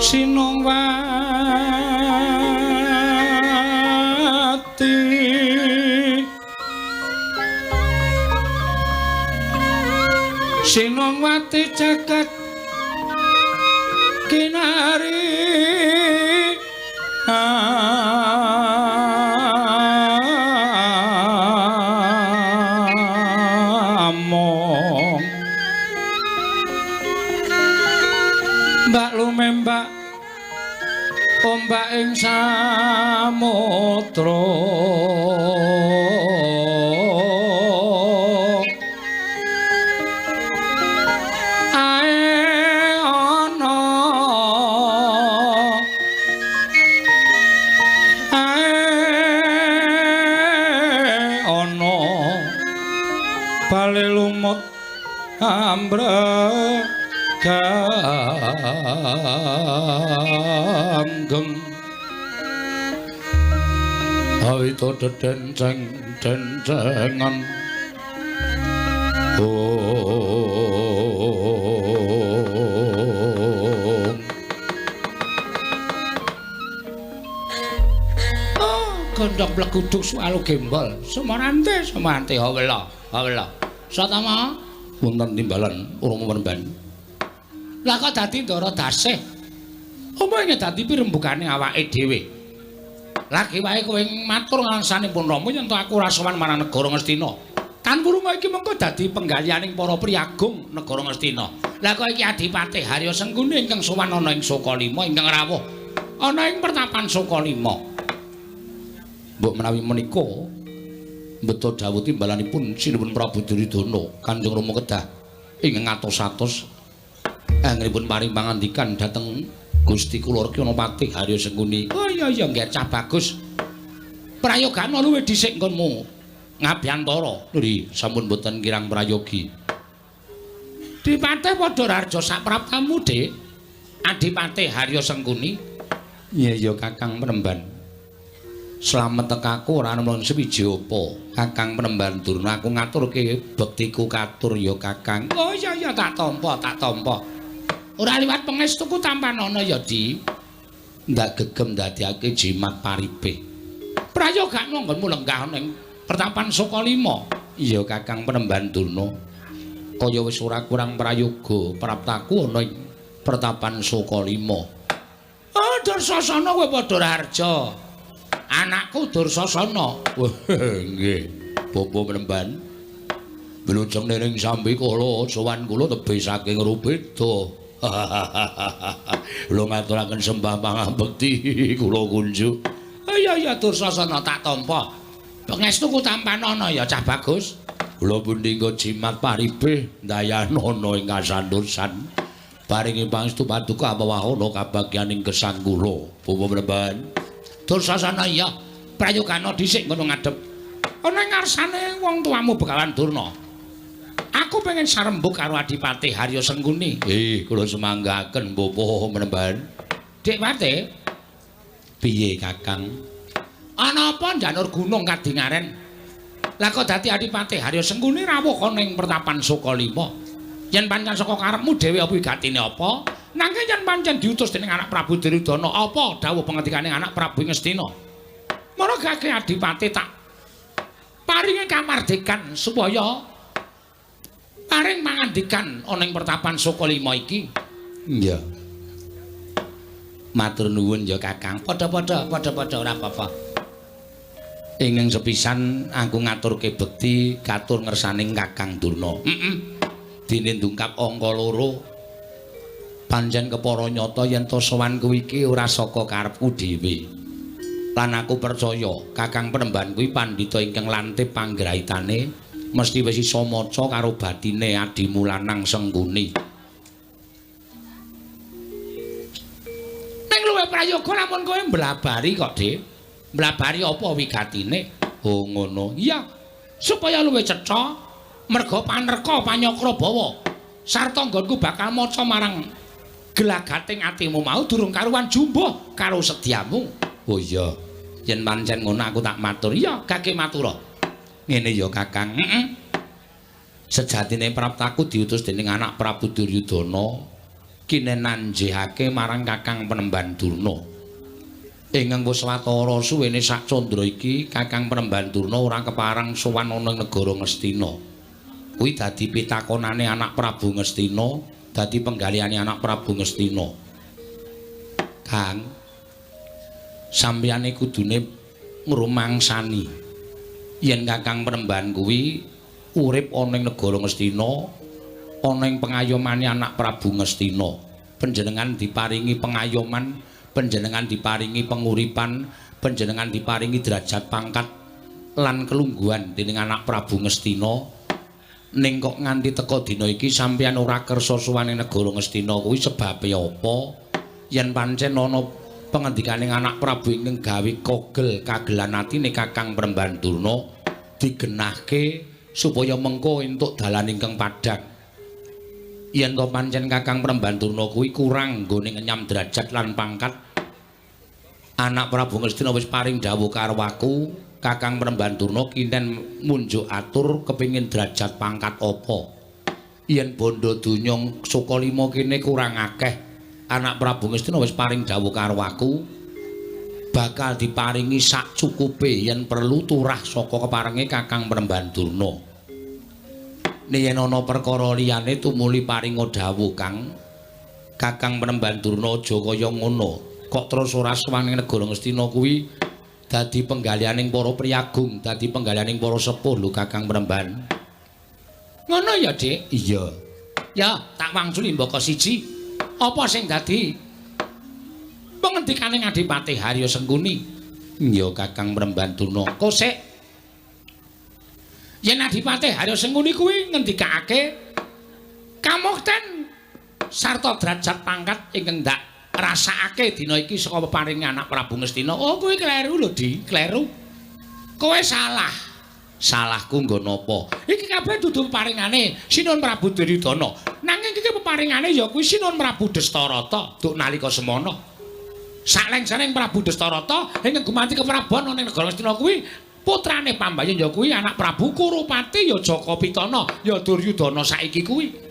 Sinongwati Sinongwati jagat kinari among Mbak lumembak ombak ing samudra ae ana ae ana bale lumut ambrek ganggeng awita dedenceng dencengan oh gondok bleguduk sualu gembol sumarante sumarante hawela hawela satama wonten timbalan urung penemban. Lah kok dadi Ndara Dasih? Omonge dadi pirembugane awake dhewe. Lagi wae kowe matur ngarsanipun Rama yen to aku ora sowan marang negara Ngastina. Tan wurunga iki mengko dadi penggalihaning para priyagung negara Ngastina. Lah kok iki Adipati Harya Sengkuni ingkang sowan ana ing Sukalima ingkang rawuh ana ing pertapan Sukalima. Mbok menawi menika mbeta dawuh timbalanipun Sinuwun Prabu Duryudana Kanjeng Rama kedah ingkang atos-atos anggenipun paring pangandikan dhateng Gusti kula Rekyana Patih Harya Sengkuni. Oh iya iya nggih cah bagus. Prayogana luwih dhisik nggonmu ngabyantara. Lho sampun mboten kirang prayogi. Dipatih padha raharja sapraptamu, Dik. Adipati Harya Sengkuni. Iya iya Kakang Penemban. Slamet tekaku ora ana sewiji apa. Kakang Penemban Durna aku ngaturke bektiku katur ya Kakang. Oh iya iya tak tampa, tak tampa. Ora liwat pangestuku tampanana ya, Di. Ndak gegem ndadekake jimat paripih. Prayogakno nggonmu lenggah ning pertapan Sukalima. Iya Kakang Penemban Durna. Kaya wis ora kurang prayoga praptaku ana ing pertapan Sukalima. Oh, Dursasana kowe padha raharja. Anakku Dursasana. Nggih, Bapak Penemban. Wilujeng niring sambi kula sowan kula tebih saking rubeda. Kula ngaturaken sembah pangabekti kula kunjuk. Iya iya Dursasana tak tampa. Pangestuku tampanana ya cah bagus. Kula pundi nggo jimat paripih ndayanana ing kasandursan. Paringi pangestu paduka apawahana kabagyaning gesang kula. Bapak Penemban. Dursasana iya, prayogana dhisik ngono ngadhep. Ana ing ngarsane wong tuamu Begawan Durna. Aku pengen sarembug karo Adipati Harya Sengkuni. Kula semanggaken Bapak Penemban. Dik Pati, piye Kakang? Ana apa njanur gunung kadingaren? Lah kok dadi Adipati Harya Sengkuni rawuh ana ing pertapan Sukalima. Yen pancen saka karepmu dhewe apa wigatine apa? Nanging yen pancen diutus dening anak Prabu Duryudana, apa dawuh pangendikane anak Prabu Ngastina? Mara gage Adipati tak paringi kamardikan supaya paring pangandikan ana ing pertapan Sukalima iki. Iya. Matur nuwun ya Kakang. Padha-padha, padha-padha ora apa-apa. Ingkang sepisan aku ngaturke bekti katur ngersaning Kakang Durna. Heeh. Dene ndungkap angka loro. Pancen kepara nyata yen to sowanku iki ora saka karepku dhewe. Lan aku percaya Kakang Penemban kuwi pandhita ingkang lantip panggraitane mesti wis iso maca karo batine adimu lanang Sengkuni. Ning luwih prayoga lamun kowe mblabari kok, Dik. Mblabari apa wigatine? Oh ngono. Iya. Supaya luwih cetha merga panerka panyakra bawa sarta nggonku bakal maca marang gelagating atimu mau durung karuan jumbuh karo sedyamu. Oh iya. Yen pancen ngono aku tak matur. Iya, gage matura. Ngene ya Kakang. Heeh. Sejatine praptaku diutus dening anak Prabu Duryudana. Kinen nanjihake marang Kakang Penemban Durna. Ingkang wis watara suwene sak candra iki Kakang Penemban Durna ora kepareng sowan ana ing negara Ngastina. Kuwi dadi pitakonane anak Prabu Ngastina, dadi penggalihane anak Prabu Ngastina. Kang, sampeyane kudune ngrumangsani yen Kakang Penemban kuwi urip ana ing negara Ngastina, ana ing pengayomane anak Prabu Ngastina. Panjenengan diparingi pengayoman, panjenengan diparingi penguripan, panjenengan diparingi derajat pangkat lan kelungguhan dening anak Prabu Ngastina. Ning kok nganti teka dina iki sampeyan ora kersa sowan ing negara Ngastina kuwi sebabe apa? Yen pancen ana pengendikaning anak Prabu ingkang gawe kogel kagelan atine Kakang Penemban Durna digenahke supaya mengko entuk dalan ingkang padhang. Yen to pancen Kakang Penemban Durna kuwi kurang nggone ngenyam derajat lan pangkat, anak Prabu Ngastina wis paring dawuh karo aku, Kakang Penemban Durna kinten munjuk atur kepingin derajat pangkat apa. Yen bondo donya Sukalima kene kurang akeh, anak Prabu Ngastina wis paring dawuh karo aku bakal diparingi sak cukupe yen perlu turah saka keparenge Kakang Penemban Durna. Nek yen ana perkara liyane tumuli paringa dawuh Kang. Kakang Penemban Durna aja kaya ngono. Kok terus ora sowan ing negara Ngastina kuwi dadi penggalihaning para priyagung, dadi penggalihaning para sepuh lho Kakang Penemban. Ngono ya, Dik? Iya. Ya, tak wangsuli mbaka siji. Apa sing dadi pengendikaning Adipati Harya Sengkuni? Ya Kakang Penemban Durna. Kosek. Yen Adipati Harya Sengkuni kuwi ngendikake kamukten sarta derajat pangkat ingkang ndak rasakake dina iki saka peparinge anak Prabu Ngastina. Oh, kowe kleru lho, Di, kleru. Kowe salah. Salahku nggo napa? Iki kabeh dudu peparingane Sinuhun Prabu Duryudana. Nanging iki peparingane ya kuwi Sinuhun Prabu Destarata duk nalika semana. Saleng-saleng Prabu Destarata ingkang gumanti keprabon ana ing negara Ngastina kuwi putrane Pambayun ya kuwi anak Prabu Kurupati ya Jaka Pitana ya Duryudana saiki kuwi.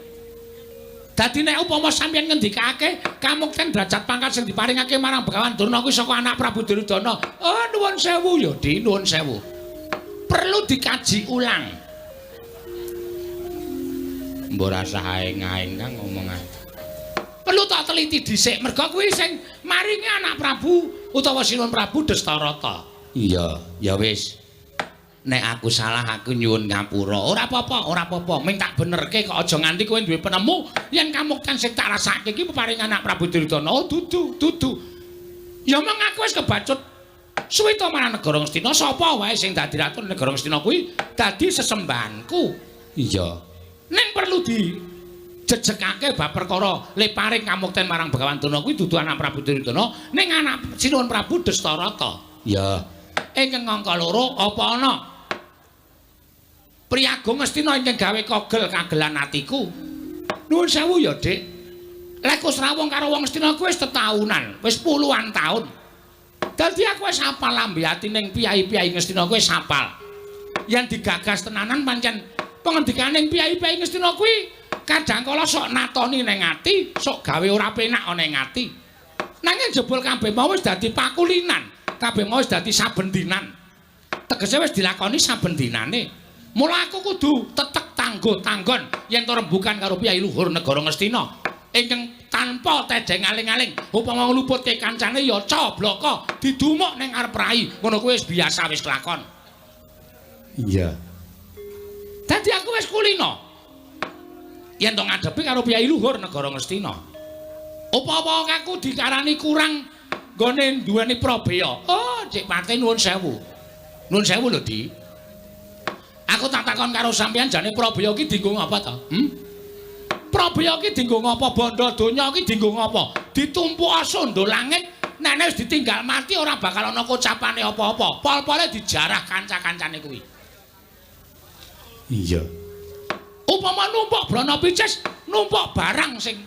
Dadi nek upama sampeyan ngendikake kamukten derajat pangkat sing diparingake marang Begawan Durna kuwi saka anak Prabu Duryudana. Oh, nuwun sewu ya, Di, nuwun sewu. Perlu dikaji ulang. Mbok rasah aeng-aeng Kang omongan. Perlu tak teliti dhisik merga kuwi sing maringi anak Prabu utawa Sinuhun Prabu Destarata. Iya, ya wis. Nek aku salah aku nyuwun ngapura. Ora apa-apa, ora apa-apa. Ming tak benerke kok aja nganti kowe duwe penemu yen kamukten sing tak rasake iki peparing anak Prabu Duryudana. Oh, dudu, dudu. Ya meng aku wis kebacut suwita marang negara Ngastina, sapa wae sing dadi ratu negara Ngastina kuwi dadi sesembahanku. Iya. Ning perlu dijejekake bab perkara le paring kamukten marang Begawan Durna kuwi dudu anak Prabu Duryudana, ning anak Sinuhun Prabu Destarata. Iya. Ingkang angka loro apa ana Priyagung Ngastina ingkang gawe kogel kagelan atiku? Nuwun sewu ya, Dik. Lek srawung karo wong Ngastina kuwi wis tetaunan, wis puluhan taun. Dadi aku wis hafal lambe atining piyai-piyai Ngastina kuwi wis hafal. Yen digagas tenanan pancen pengendikaning piyai-piyai Ngastina kuwi kadang kala sok natoni ning ati, sok gawe ora penak ana ing ati. Nanging jebul kabeh mau wis dadi pakulinan, kabeh mau wis dadi saben dinan. Tegese wis dilakoni saben dinane. Mula aku kudu tetek tangguh tanggon yen to rembukan karo piyai luhur negara Ngastina ingkang tanpa tedheng aling-aling upama ngluputke kancane ya coblaka didumuk ning ngarep rai ngono kuwi wis biasa wis kelakon. Iya. Dadi aku wis kulino yen to ngadepi karo piyai luhur negara Ngastina. Upama aku dikarani kurang nggone duweni prabeya. Oh, Dik Pati nuwun sewu. Nuwun sewu lho, Di. Aku tak takon karo sampeyan jane prabeya iki dienggo ngapa ta? Prabeya iki dienggo ngapa? Bondo donya iki dienggo ngapa? Ditumpuk sondo langit, nek wis ditinggal mati ora bakal ana kocapane apa-apa. Pol-pole dijarah kanca-kancane kuwi. Iya. Upama numpuk brana picis, numpuk barang sing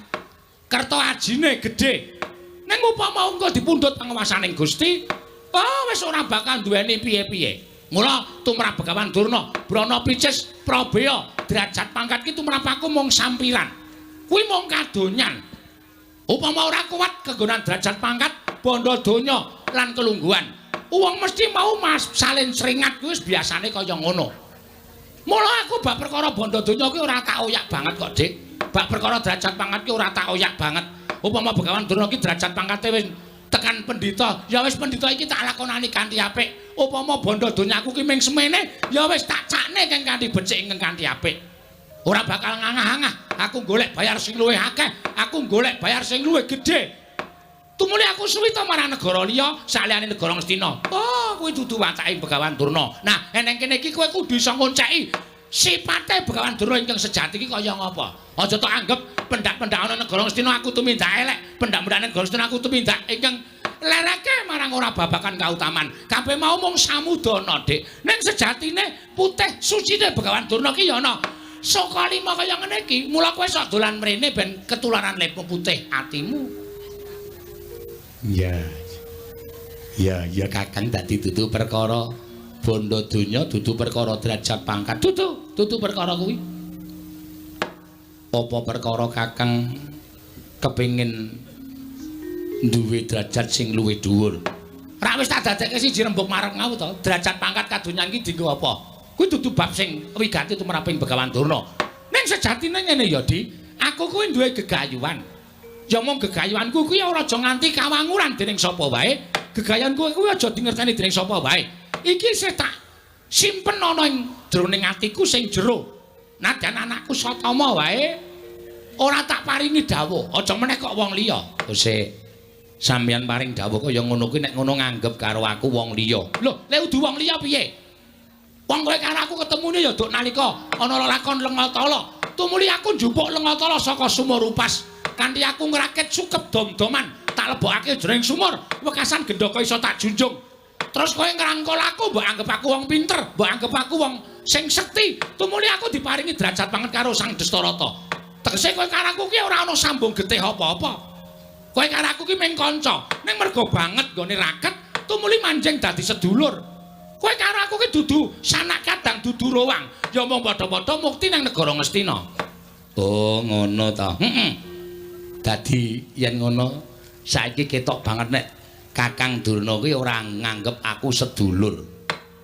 kerta ajine gedhe. Ning upama engko dipundhut panguwasaning Gusti, oh wis ora bakal duweni piye-piye. Mula tumrap Begawan Durna, brana picis, prabeya, derajat pangkat ki tumrap aku mung sampiran. Kuwi mung kadonyan. Upama ora kuat kenggonan derajat pangkat, bondo donya lan kelungguhan. Wong mesti mau mas salin seringat kuwi wis biasane kaya ngono. Mula aku bab perkara bondo donya kuwi ora tak oyak banget kok, Dik. Bab perkara derajat pangkat ki ora tak oyak banget. Upama Begawan Durna ki derajat pangkate wis tekan pendhita, ya wis pendhita iki tak lakonani kanthi apik. Upama bondo donyaku ki ming semene, ya wis tak cakne keng kanthi becik ingkang kanthi apik. Ora bakal ngangah-angah, aku golek bayar sing luwih akeh, aku golek bayar sing luwih gedhe. Tumuli aku suwita marang negara liya saliyane negara Ngastina. Oh, kuwi dudu watake Begawan Durna. Nah, eneng kene iki kowe kudu iso ngonceki sipate Begawan Durna ingkang sejati iki kaya ngapa. Aja tok anggep pendak-pendak ana negara Ngastina aku tumindak elek, pendak-pendak negara Ngastina aku tumindak ingkang lereke marang ora babakan kautaman. Kabeh mau mung samudana, Dik. Ning sejatine putih sucine Begawan Durna ki ya ana saka lima kaya ngene iki. Mula kowe sok dolan mrene ben ketularan lepo putih atimu. Iya. Ya, ya Kakang dadi dudu perkara bondo donya, dudu perkara derajat pangkat. Dudu, dudu perkara kuwi. Apa perkara Kakang kepengin duwe derajat sing luwih dhuwur? Rak wis tak dadekke siji rembug marang aku to, derajat pangkat kadonyan iki dienggo apa? Kuwi dudu bab sing wigati tumraping Begawan Durna. Ning sejatine ngene ya, Di, aku kuwi duwe gegayuhan. Ya mung gegayuhanku kuwi ora aja nganti kawanguran dening sapa wae. Gegayuhanku kuwi aja dingerteni dening sapa wae. Iki isih tak simpen ana ing jroning atiku sing jero. Nadyan anakku Satama wae ora tak paringi dawuh, aja meneh kok wong liya. Sik. Sampeyan paring dawuh kaya ngono kuwi nek ngono nganggep karo aku wong liya. Lho, lek udu wong liya piye? Wong kowe karo aku ketemune ya duk nalika ana lelakon Lengatala. Tumuli aku njupuk Lengatala saka sumur upas. Kanthi aku ngrakit sukep dom-doman, tak lebokake jroning sumur, wekasan gendaka iso tak junjung. Terus kowe ngrangkul aku, mbok anggep aku wong pinter, mbok anggep aku wong sing sekti. Tumuli aku diparingi derajat banget karo Sang Destarata. Tegese kowe karo aku ki ora ana sambung getih apa-apa. Kowe karo aku ki mung kanca, ning mergo banget nggone raket, tumuli manjing dadi sedulur. Kowe karo aku ki dudu sanak kadang dudu rowang, ya mung padha-padha mukti nang negara Ngastina. Oh, ngono ta. Heeh. Dadi yen ngono saiki ketok banget nek Kakang Durna kuwi ora nganggep aku sedulur.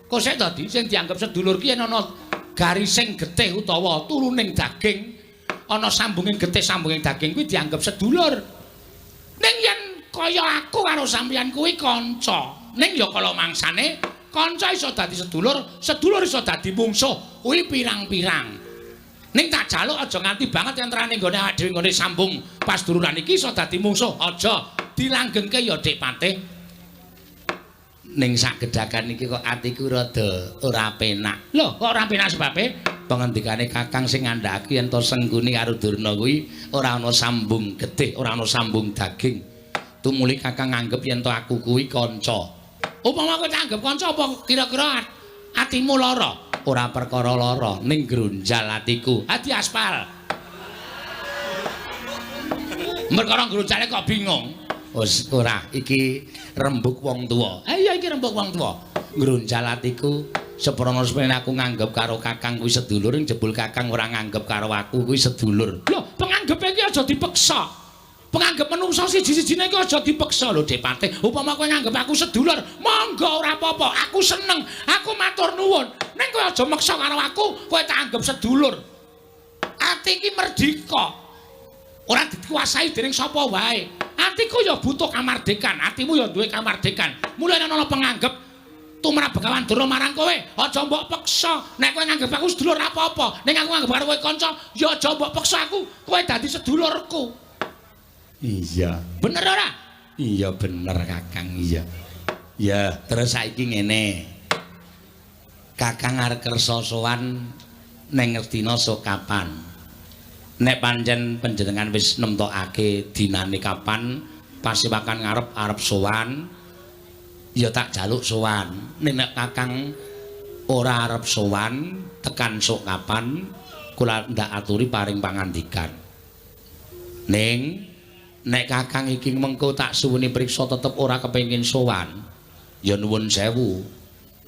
Kok sik to, Di, sing dianggep sedulur ki yen ana garising getih utawa turuning daging, ana sambunging getih sambunging daging kuwi dianggep sedulur. Ning yen kaya aku karo sampeyan kuwi kanca, ning ya kala mangsane kanca iso dadi sedulur, sedulur iso dadi mungsuh, kuwi pirang-pirang. Ning tak jaluk aja nganti banget entrane nggone awake dhewe nggone sambung pasduluran iki iso dadi mungsuh, aja dilanggengke ya Dik Patih. Ning sak gedhakan iki kok atiku rada ora penak. Lho, kok ora penak sebabe? Pengendikane Kakang sing ngandhakake yen to Sengkuni karo Durna kuwi ora ana sambung getih, ora ana sambung daging. Tumuli Kakang nganggep yen to aku kuwi kanca. Upama kowe tak anggep kanca apa kira-kira atimu lara? Ora perkara lara, ning grunjal atiku. Ati aspal. Perkara grunjale kok bingung. Wis ora, iki rembug wong tuwa. Ha iya iki rembug wong tuwa. Grunjal atiku seprana semene aku nganggep karo Kakang kuwi sedulur, ning jebul Kakang ora nganggep karo aku kuwi sedulur. Lho, penganggepe iki aja dipeksa. Penganggep menungsa siji-sijine iki aja dipeksa lho, Dik Patih. Upama kowe nganggep aku sedulur, monggo ora apa-apa, aku seneng, aku matur nuwun. Ning kowe aja meksa karo aku, kowe tak anggep sedulur. Ati iki merdika. Ora dikuasai dening sapa wae. Atiku ya butuh kamardikan, atimu ya duwe kamardikan. Mulane ana penganggep tumrap Begawan Durna marang kowe, aja mbok peksa. Nek kowe nganggep aku sedulur apa-apa, ning aku nganggep karo kowe kanca, ya aja mbok peksa aku, kowe dadi sedulurku. Iya. Bener ora? Iya bener Kakang, iya. Ya, terus saiki ngene. Kakang arep kersa sowan ning Ngastina sok kapan? Nek pancen panjenengan wis nemtokake dinane kapan, pasewakan ngarep arep sowan, ya tak jaluk sowan. Nek nek Kakang ora arep sowan, tekan sok kapan, kula ndak aturi paring pangandikan. Ning nek Kakang iki mengko tak suwuni priksa tetep ora kepengin sowan, ya nuwun sewu.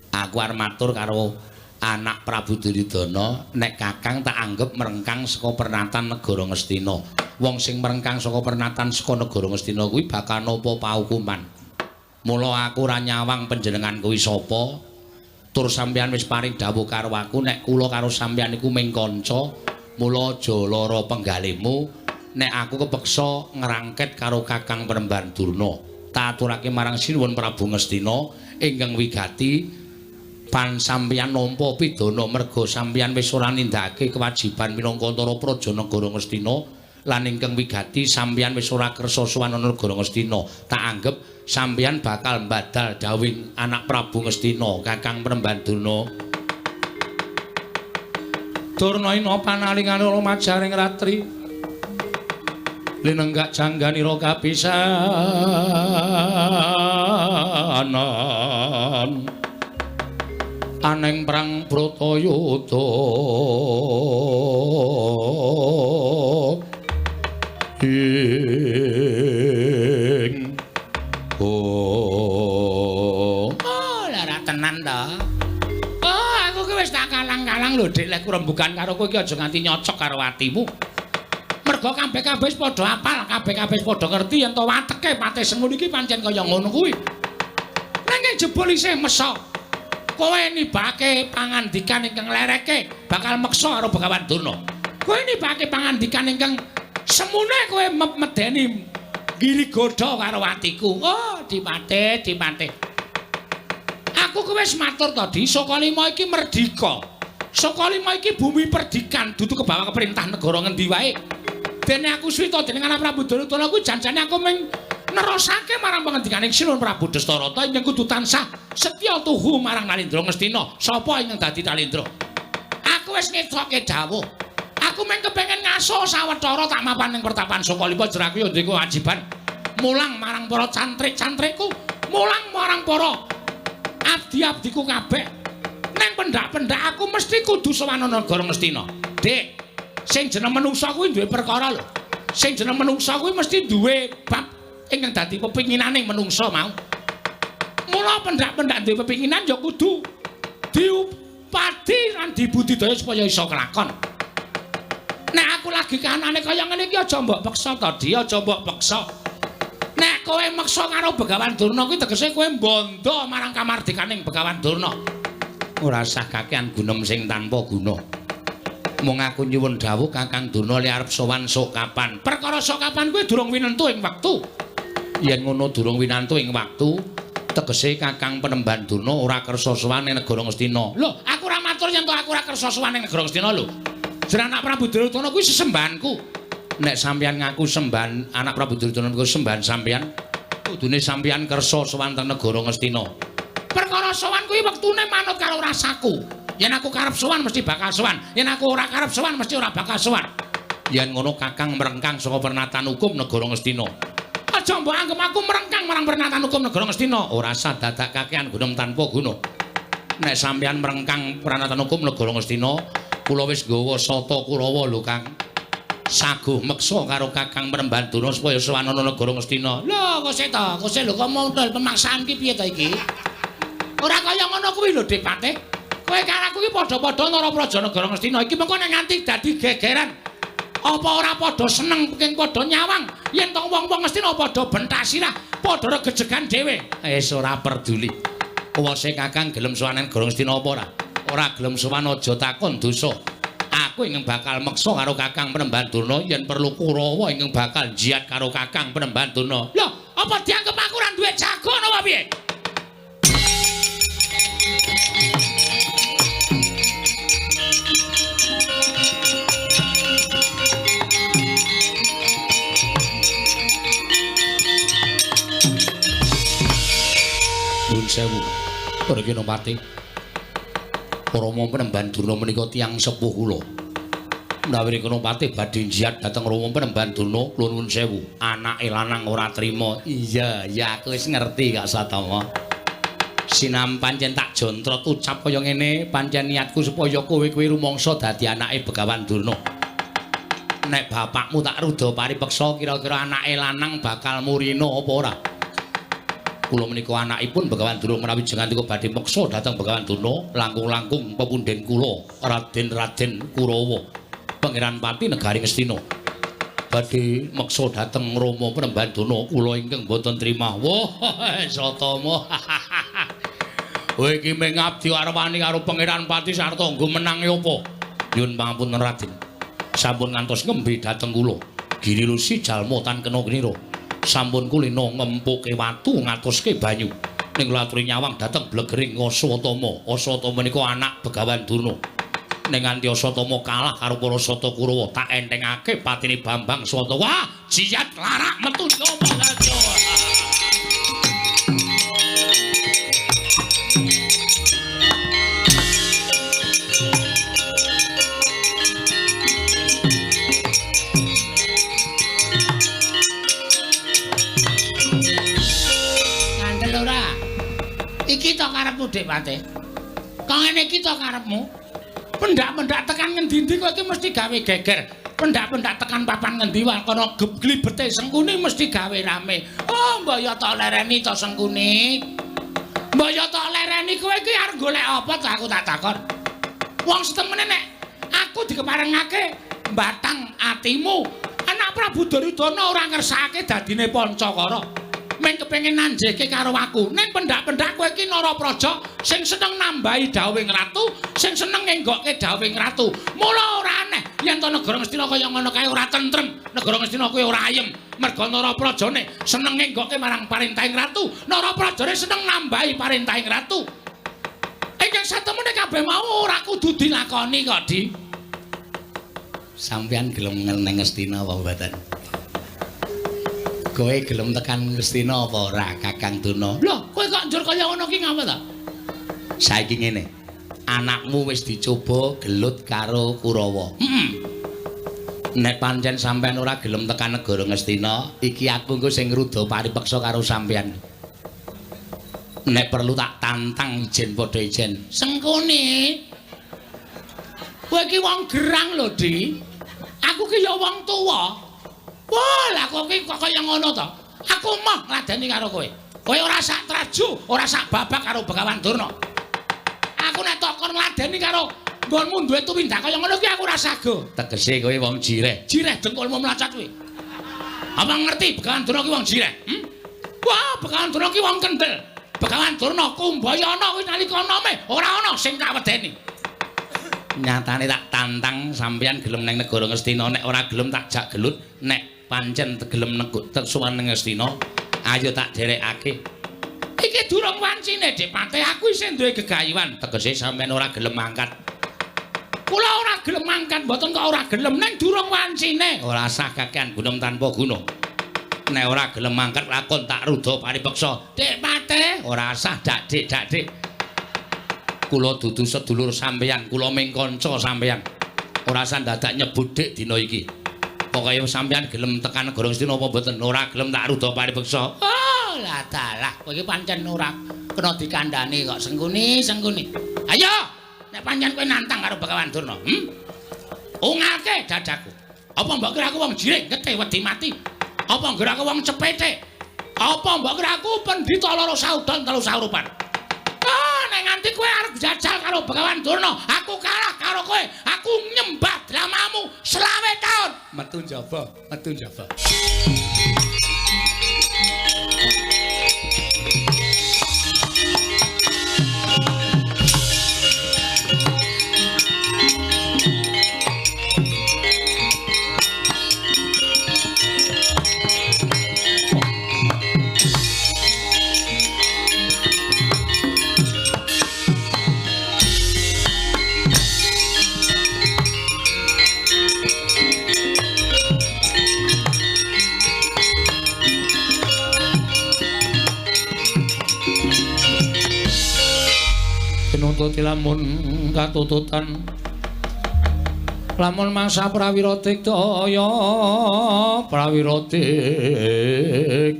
Aku arep matur karo anak Prabu Duryudana, nek Kakang tak anggep merengkang saka pernatan negara Ngastina. Wong sing merengkang saka pernatan saka negara Ngastina kuwi bakal nampa paukuman. Mula aku ora nyawang panjenengan kuwi sapa. Tur sampeyan wis paring dawuh karo aku nek kula karo sampeyan iku ming kanca, mula aja lara penggalihmu nek aku kepeksa ngrangket karo Kakang Penemban Durna. Tak aturake marang Sinuwun Prabu Ngastina ingkang wigati pan sampeyan nampa pidana merga sampeyan wis ora nindakake kewajiban minangka antara praja negara Ngastina. Lan ingkang wigati sampeyan wis ora kersa sowan ana negara Ngastina. Tak anggep sampeyan bakal mbadal dawuhing anak Prabu Ngastina, Kakang Penemban Durna. Durna ina panalingane lumajaring ratri. Linenggak jangganira kapisanan. Aneng perang Bratayuda. Ing oh, lara tenan ta. Oh, aku ki wis tak kalang-kalang lho, Dik, lek rembugan karo kowe iki aja nganti nyocok karo atimu. Mergo kabeh-kabeh wis padha apal, kabeh-kabeh wis padha ngerti yen to wateke Patih Sengun iki pancen kaya ngono kuwi. Nanging jebul isih mesa. Kowe nibake pangandikan ingkang lereke bakal meksa karo Begawan Durna. Kowe nibake pangandikan ingkang semune kowe medeni giri godha karo atiku. Oh, Dipate, Dipate. Aku kowe wis matur to, Di, Sukalima iki merdika. Sukalima iki bumi perdikan, dudu kebawa perintah negara ngendi wae. Dene aku suwita dening anak Prabu Duryudana kuwi janjane aku mung nerusake marang pangandikaning Sinuwun Prabu Dastarata ingkang kudu tansah setya tuhu marang Nalindra Ngastina. Sapa ingkang dadi Nalindra? Aku wis ngetoke dawuh. Aku mung kepengin ngaso sawetara tak mapan ning pertapan Sukalima jer aku ya duwe kewajiban mulang marang para cantrik-cantrikku, mulang marang para abdi-abdiku kabeh. Neng pendak-pendak aku mesti kudu sowan negara Ngastina. Dik, sing jeneng manungsa kuwi duwe perkara lho. Sing jeneng manungsa kuwi mesti duwe bab ingkang dadi pepinginaning manungsa mau. Mula pendak-pendak duwe pepinginan ya kudu diupadi lan dibudidaya supaya iso kelakon. Nek aku lagi kahanane kaya ngene iki aja mbok peksa to, Di, aja mbok peksa. Nek kowe meksa karo Begawan Durna kuwi tegese kowe mbondo marang kamardikaning Begawan Durna. Ora sah kakean gunem sing tanpa guna. Mung aku nyuwun dawuh Kakang Durna li arep sowan sok kapan. Perkara sok kapan kuwi durung winentu ing wektu. Yen ngono durung winantu ing wektu, tegese Kakang Penemban Durna ora kersa sowan ning negara Ngastina. Lho, aku ora matur yen to aku ora kersa sowan ning negara Ngastina lho. Jeneng anak Prabu Duryudana kuwi sesembahanku. Nek sampeyan ngaku sembahan anak Prabu Duryudana kuwi sembahan sampeyan, kudune sampeyan kersa sowan teng negara Ngastina. Perkara sowan kuwi wektune manut karo rasaku. Yen aku karep sowan mesti bakal sowan, yen aku ora karep sowan mesti ora bakal sowan. Yen ngono Kakang merengkang saka pernatan hukum negara Ngastina. Aja mbok anggep aku merengkang marang pernatan hukum negara Ngastina. Ora sah dadak kakean gunem tanpa guna. Nek sampeyan merengkang pernatan hukum negara Ngastina, kula wis nggawa sata Kurawa lho Kang. Saguh meksa karo Kakang Penemban Durna supaya sowan ana negara Ngastina. Lho, kose to, kose lho kok modal pemaksaan ki piye to iki? Ora kaya ngono kuwi lho, Dipate. Kowe karo aku iki padha-padha nara praja negara Ngastina iki mengko nek nganti dadi gegeran. Apa ora padha seneng king padha nyawang yen to wong-wong Ngastina padha bentak sirah, padha regejegan dhewe. Wis ora peduli. Kuwase Kakang gelem sowan negara Ngastina apa ora? Ora gelem sowan aja takon dosa. Aku ingkang bakal meksa karo Kakang Penemban Durna yen perlu Kurawa ingkang bakal jiat karo Kakang Penemban Durna. Lho, apa dianggep aku ora duwe jago napa piye? Nuwun sewu. Reginopati. Rama Penemban Durna menika tiyang sepuh kula. Menawi Reginopati badhe njiat dhateng Rama Penemban Durna, kula nuwun sewu. Anake lanang ora trima. Iya, ya aku wis ngerti Kak Satama. Sinam pancen tak jontrot ucap kaya ngene, pancen niatku supaya kowe kuwi rumangsa dadi anake Begawan Durna. Nek bapakmu tak ruda paripeksa kira-kira anake lanang bakal murina apa ora? Kula menika anakipun Begawan Durna menawi jenengan badhe meksa dhateng Begawan Durna langkung-langkung pepundhen kula Raden-raden Kurawa Pangeran Pati negari Ngastina. Badhe meksa dhateng Rama Prembandana kula ingkang boten trima. Wah, Satama. Kowe iki mung ngabdi arwani karo Pangeran Pati sarta nggo menangi apa? Nyuwun pangapunten Raden. Sampun ngantos ngembe dhateng kula. Giri Lusi jalma tan kena kinira. Sampun kulina ngempuke watu ngatoske banyu. Ning kula aturi nyawang dhateng blegering Aswatama. Aswatama menika anak Begawan Durna. Ning nganti Aswatama kalah karo para Sata Kurawa, tak entengake patine Bambang Swata. Wah, jiyat larak metu njaba saja. Ngandel ora? Iki to karepmu, Dik Pate. Kok ngene iki to karepmu? Pendak-pendak tekan ngendi-endi kowe iki mesti gawe geger. Pendak-pendak tekan papan ngendi wae kono glibete Sengkuni mesti gawe rame. Oh, mbok ya tok lereni to Sengkuni. Mbok ya tok lereni kowe iki arep golek apa to aku tak takon. Wong setemene nek aku dikeparengake batang atimu, anak Prabu Duryudana ora ngersakake dadine Pancakara. Meng kepengin nanjeke karo aku. Ning pendak-pendak kowe iki Narapraja sing seneng nambahi dawuhing ratu, sing seneng ngenggokke dawuhing ratu. Mula ora aneh yen to negara Ngastina kaya ngono kae ora tentrem, negara Ngastina kuwi ora ayem. Merga Naraprajane seneng ngenggokke marang parentahing ratu, Naraprajane seneng nambahi parentahing ratu. Ingkang satemene kabeh mau ora kudu dilakoni kok, Di. Sampeyan gelem nang Ngastina apa mboten? Kowe gelem tekan Ngastina apa ora, Kakang Durna? Lho, kowe kok njur kaya ngono ki ngapa ta? Saiki ngene. Anakmu wis dicoba gelut karo Kurawa. Heeh. Nek pancen sampean ora gelem tekan negara Ngastina, iki aku engko sing ngruda paripeksa karo sampean. Nek perlu tak tantang ijen padha ijen. Sengkuni. Kowe iki wong gerang lho, Di. Aku ki ya wong tuwa. Wah, lah kok iki kok kaya ngono to? Aku moh ngladeni karo kowe. Kowe ora sak traju, ora sak babak karo Begawan Durna. Aku nek tok kon ngladeni karo nggonmu duwe tumindak kaya ngono ki aku ora sago. Tegese kowe wong jireh. Jireh dengkulmu mlacat kuwi. Apa ngerti Begawan Durna ki wong jireh? Hmm? Wah, Begawan Durna ki wong kendel. Begawan Durna Kumbayana kuwi nalika nome ora ana sing tak wedeni. Nyatane tak tantang sampeyan gelem nang negara Ngastina, nek ora gelem tak jak gelut, nek pancen gelem negut sowan nang Ngastina, ayo tak derekake. Iki durung wancine, Dik Pate, aku isih duwe gegayuhan. Tegese sampeyan ora gelem mangkat. Kula ora gelem mangkat, mboten kok ora gelem, ning durung wancine. Ora sah kakean gunung tanpa guna. Nek ora gelem mangkat lakon tak ruda paripeksa. Dik Pate, ora sah dak dik dak dik. Kula dudu sedulur sampeyan, kula ming kanca sampeyan. Ora sah dadak nyebut dik dina iki. Pokoke sampeyan gelem tekan negara Ngastina apa mboten? Ora gelem tak ruda paripeksa. Oh, lah dalah, kowe iki pancen ora kena dikandhani kok. Sengkuni, Sengkuni. Ayo, nek pancen kowe nantang karo Begawan Durna, Ungalke dadaku. Apa mbok kira aku wong jirik getih wedi mati? Apa kira aku wong cepete? Apa mbok kira aku pendhita loro saudon telu saurupan? Oh, nek nganti kowe arep jajal karo Begawan Durna, aku kalah karo kowe. Aku nyembah dramamu 25 taun. Metu njaba, metu njaba. Tinututi lamun katututan lamun mangsa prawira diktaya prawira diktaya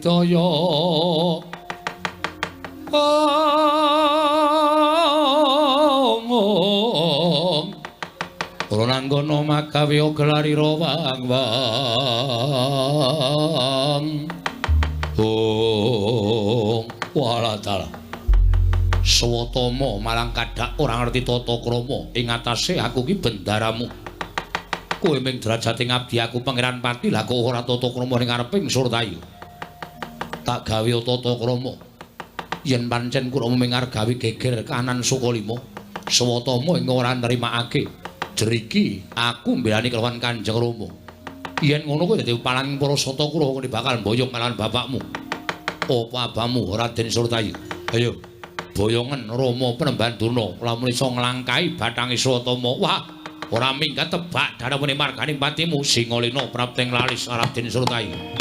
ong ora nanggono makawe gelarira wang wang ong walatala Swatama marang kadak ora ngerti tata krama ing atase aku ki bendaramu. Kowe ming derajate ngabdi aku Pangeran Pati, lah kok ora tata krama ning ngareping Surtayu. Tak gawe tata krama. Yen pancen kula ming arep gawe geger kanan Sukalima, Swatama ing ora nrimakake. Jeriki aku mbelani kelawan Kanjeng Rama. Yen ngono kowe dadi palang para sata Kurawa kene bakal mboyong kalawan bapakmu. Apa abamu Raden Surtayu? Ayo boyongen Rama Penemban Durna lamun iso nglangkahi bathange Swatama. Wah, ora minggat tebak daramene marganing patimu Singalena prapting lalis Raden Surtayu.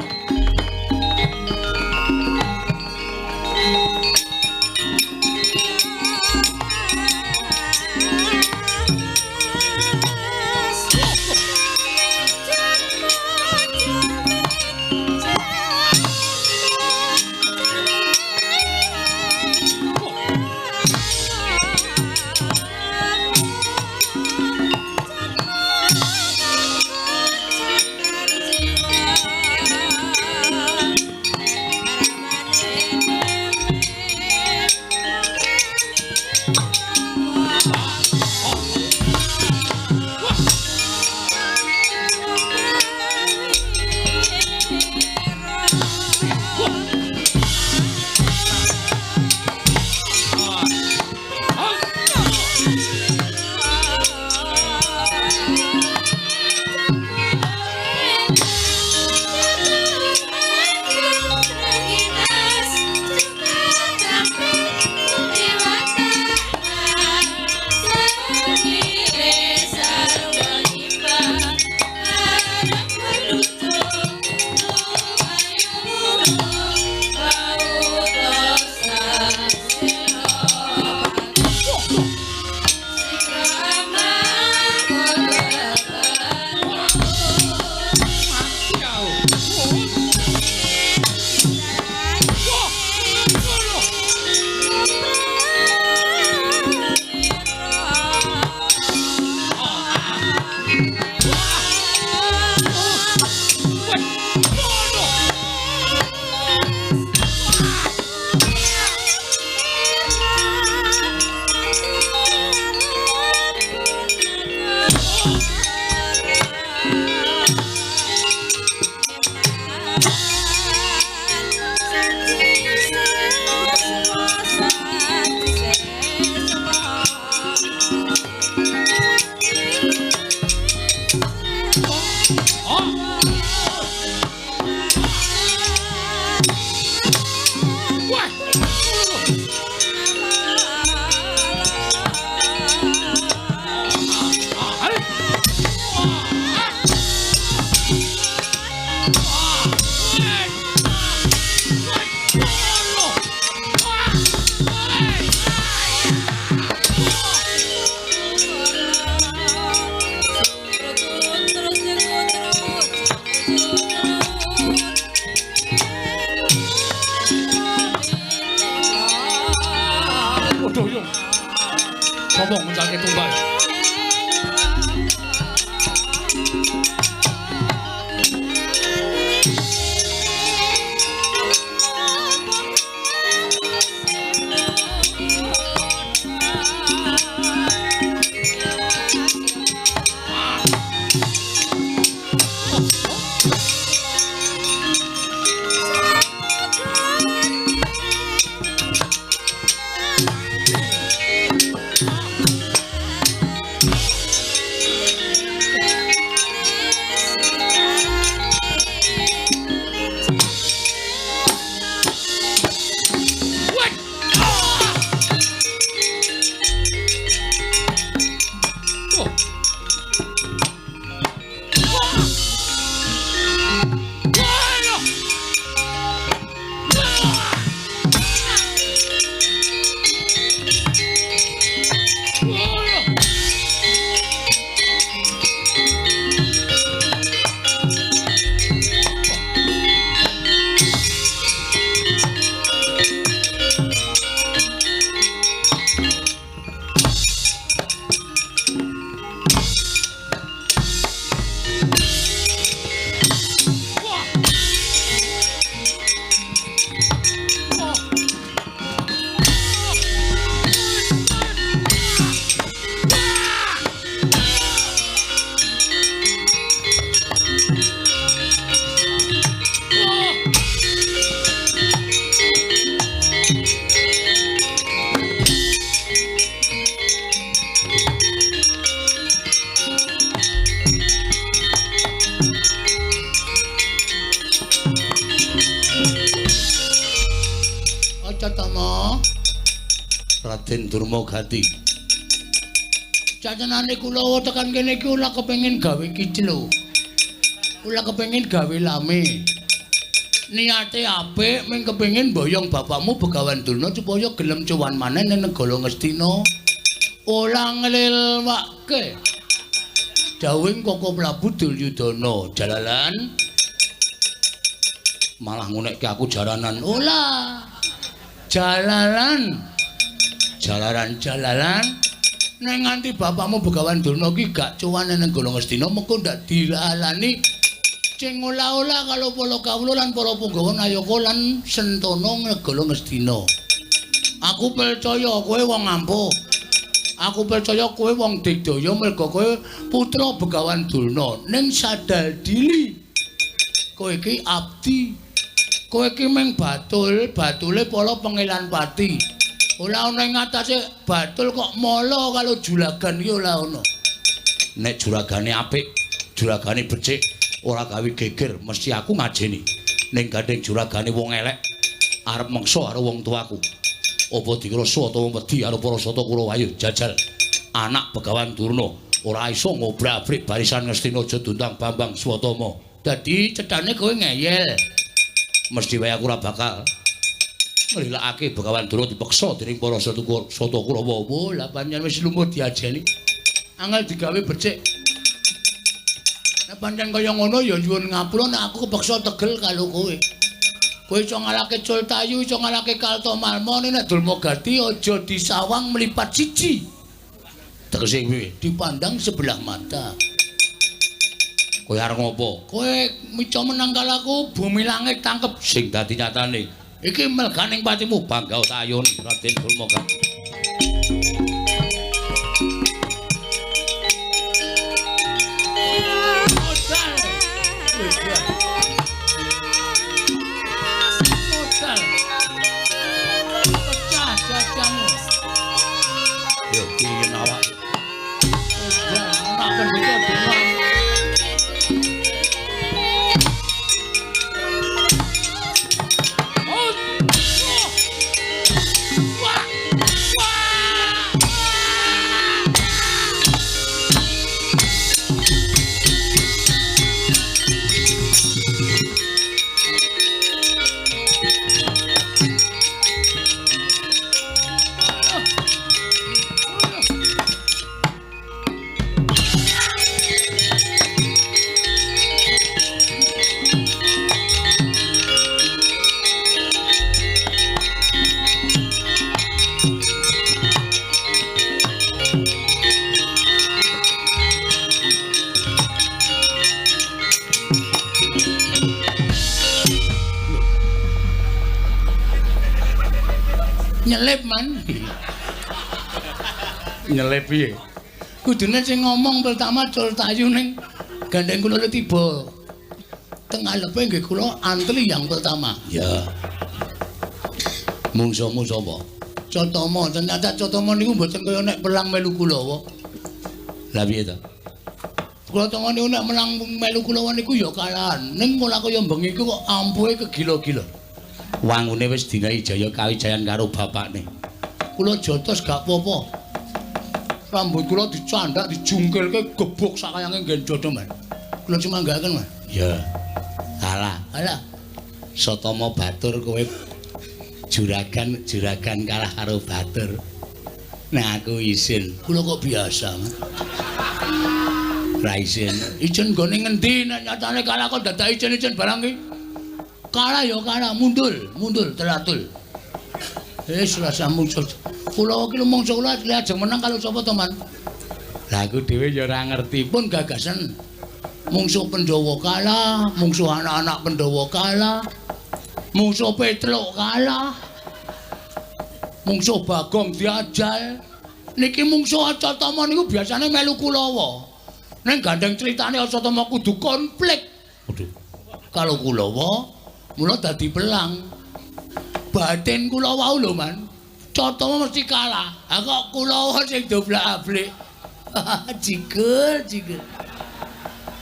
Catama. Raden Durmagati. Catenane kula tekan kene iki ora kepengin gawe kiclo. Ora kepengin gawe lame. Niate apik mung kepengin mboyong bapakmu Begawan Durna supaya gelem cuwan maneh ning negara Ngastina. Ora nglilwake. Dawuhing Koko Prabu Duryudana, jalalan malah ngunekke aku jaranan. Ora. Jalalan. Jalaran jalalan. Nek nganti bapakmu Begawan Durna ki gak cuwan ning negara Ngastina mengko ndak dilalani sing olah-olah kalau para kawula lan para punggawa Nayaka lan Sentana negara Ngastina. Aku percaya kowe wong ampuh. Aku percaya kowe wong digdaya merga kowe putra Begawan Durna. Ning sadal dili kowe iki abdi. Kowe iki mung batul, batule para pengelan pati. Ora ana ing atase batul kok mala kalau juragan iki ora ana. Nek juragane apik, juragane becik, ora gawe geger, mesti aku ngajeni. Ning gandeng juragane wong elek arep meksa karo wong tuaku. Apa dikira utawa wedi karo para sata Kurawa? Ayo jajal. Anak Begawan Durna ora iso ngobrak-abrik barisan Ngastina aja diundang Bambang Swatama. Dadi cethane kowe ngeyel. Mesti wae aku ora bakal nglilakake Begawan Durna dipeksa dening para sata Kurawa. Oh, lah pancen wis lumur diajeni. Angel digawe becik. Nek pancen kaya ngono ya nyuwun ngapura nek aku kepeksa tegel karo kowe. Kowe iso ngalahke Cultayu, iso ngalahke Kartomarma, nek Durmagati aja disawang mlipat siji. Tegese piye? Dipandang sebelah mata. Kowe arep ngopo? Kowe mica menang karo aku, bumi langit tangkep sing dadi nyatane. Iki melganing patimu bangga tayun Raden Durmagati. Modal. Pecah jajamu. Yo piye awak? Tak pendhita Durna. Nyelip man. Nyelip piye? Kudune sing ngomong pertama Cultayu ning gandeng kula tiba. Teng alepe nggih kula antri yang pertama. Ya. Mungsuhmu sapa? Catama. Ternyata Catama niku mboten kaya nek perang melu Kulawa. Lah piye to? Kula niku nek menang melu Kulawa niku ya kalahan. Ning ora kaya bengi iku kok ampuhe kegila-gila. Wangune wis dinahi jaya kawijayan karo bapakne. Kula jotos gak apa-apa. Rambut kula dicandak, dijungkilke gebuk sakayange nggen dodo, Mas. Kula cumanggaken, Mas. Ya. Alah, alah. Satama batur kowe juragan-juragan kalah karo batur. Nah aku isin. Kula kok biasa, Mas. Ra isin. Isin nggone ngendi nek nyatane kalah kok dadak isin-isin barang iki. Kalah ya kalah, mundur, mundur teratul. Wis rasa muncul. Kula iki mung kula ajeng menang kalau sapa to, Man? Lah aku dhewe ya ora ngerti pun gagasan. Mungsuh Pandhawa kalah, mungsuh anak-anak Pandhawa kalah. Mungsuh Petruk kalah. Mungsuh Bagong diajal. Niki mungsuh Acatama niku biasane melu Kulawa. Ning gandeng critane Acatama kudu konflik. Waduh. Kalau Kulawa mula dadi pelang. Batin kula wau lho, Man. Catama mesti kalah. Ha kok kula sing doblak-ablik. Jigel, jigel.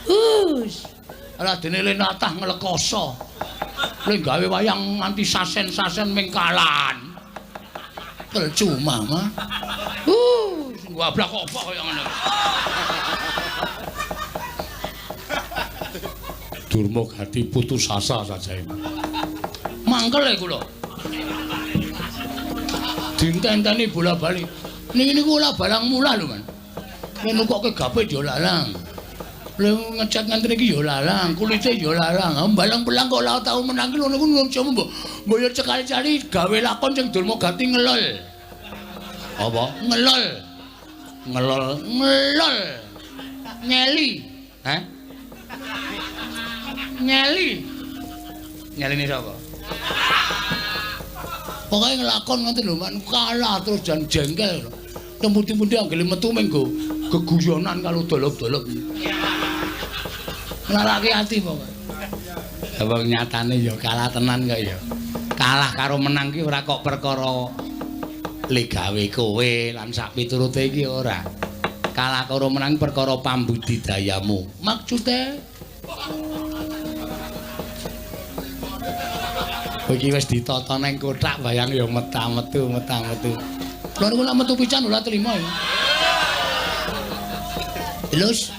Hus. Radene le natah nglekoso. Le gawe wayang nganti sasen-sasen ming kalahan. Percuma mah. Gablak kok apa kaya ngono. Durma Gati putus asa saja. Mangkel e kula. Dintenteni bola-bali. Niki niku ora barang mulah lho, Man. Nek nukokke gape ya larang. Lha ngecat ngenten iki ya larang, kulite ya larang. Balang-belang kok ora tau menang ki ngono ku mbok mbok ya cekali-cali gawe lakon sing Durma Gati ngelol. Apa? Ngelol. Ngelol, ngelol. Nyeli. Hah? Nyeli. Nyeline sapa? Pokoke nglakon ngoten lho, Man, kalah terus jan jengkel. Temputi-pundi anggere metu menggo geguyonan karo dolop-dolop. Nglarake ati pokoke. Wong nyatane ya kalah tenan kok ya. Kalah karo menang ki ora kok perkara legawe kowe lan sak piturute iki ora. Kalah karo menang perkara pambudidayamu. Maksude iki wis ditata nang kothak bayang ya meta-metu meta-metu. Lha niku lak metu pisan ora trima ya. Terus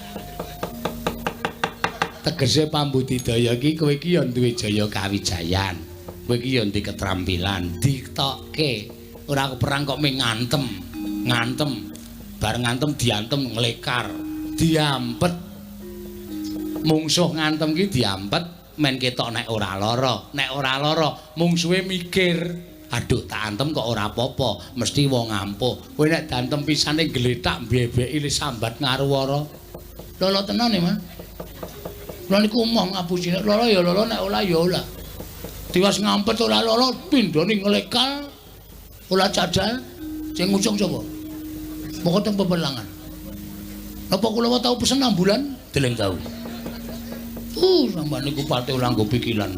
tegese pambudidaya iki kowe iki ya duwe jaya kawijayan. Kowe iki ya duwe ketrampilan, ditokke. Ora perang kok mung ngantem, ngantem. Bar ngantem diantem nglekar, diampet. Mungsuh ngantem ki diampet men ketok nek ora lara. Nek ora lara, mungsuhe mikir, aduh tak antem kok ora apa-apa, mesti wong ampuh. Kowe nek diantem pisane gletak mbebeki le sambat ngaruwara. Lala tenan e, Mas. Kula niku omong ngapusi nek lara ya lara, nek ora ya ora. Tiwas ngampet ora lara, pindhone nglekal. Ora cadal, sing ngucung sapa? Moko teng pepelangan. Napa kula tau pesen ambulan? Dereng tau. Sampeyan niku pate ora nggo pikiran.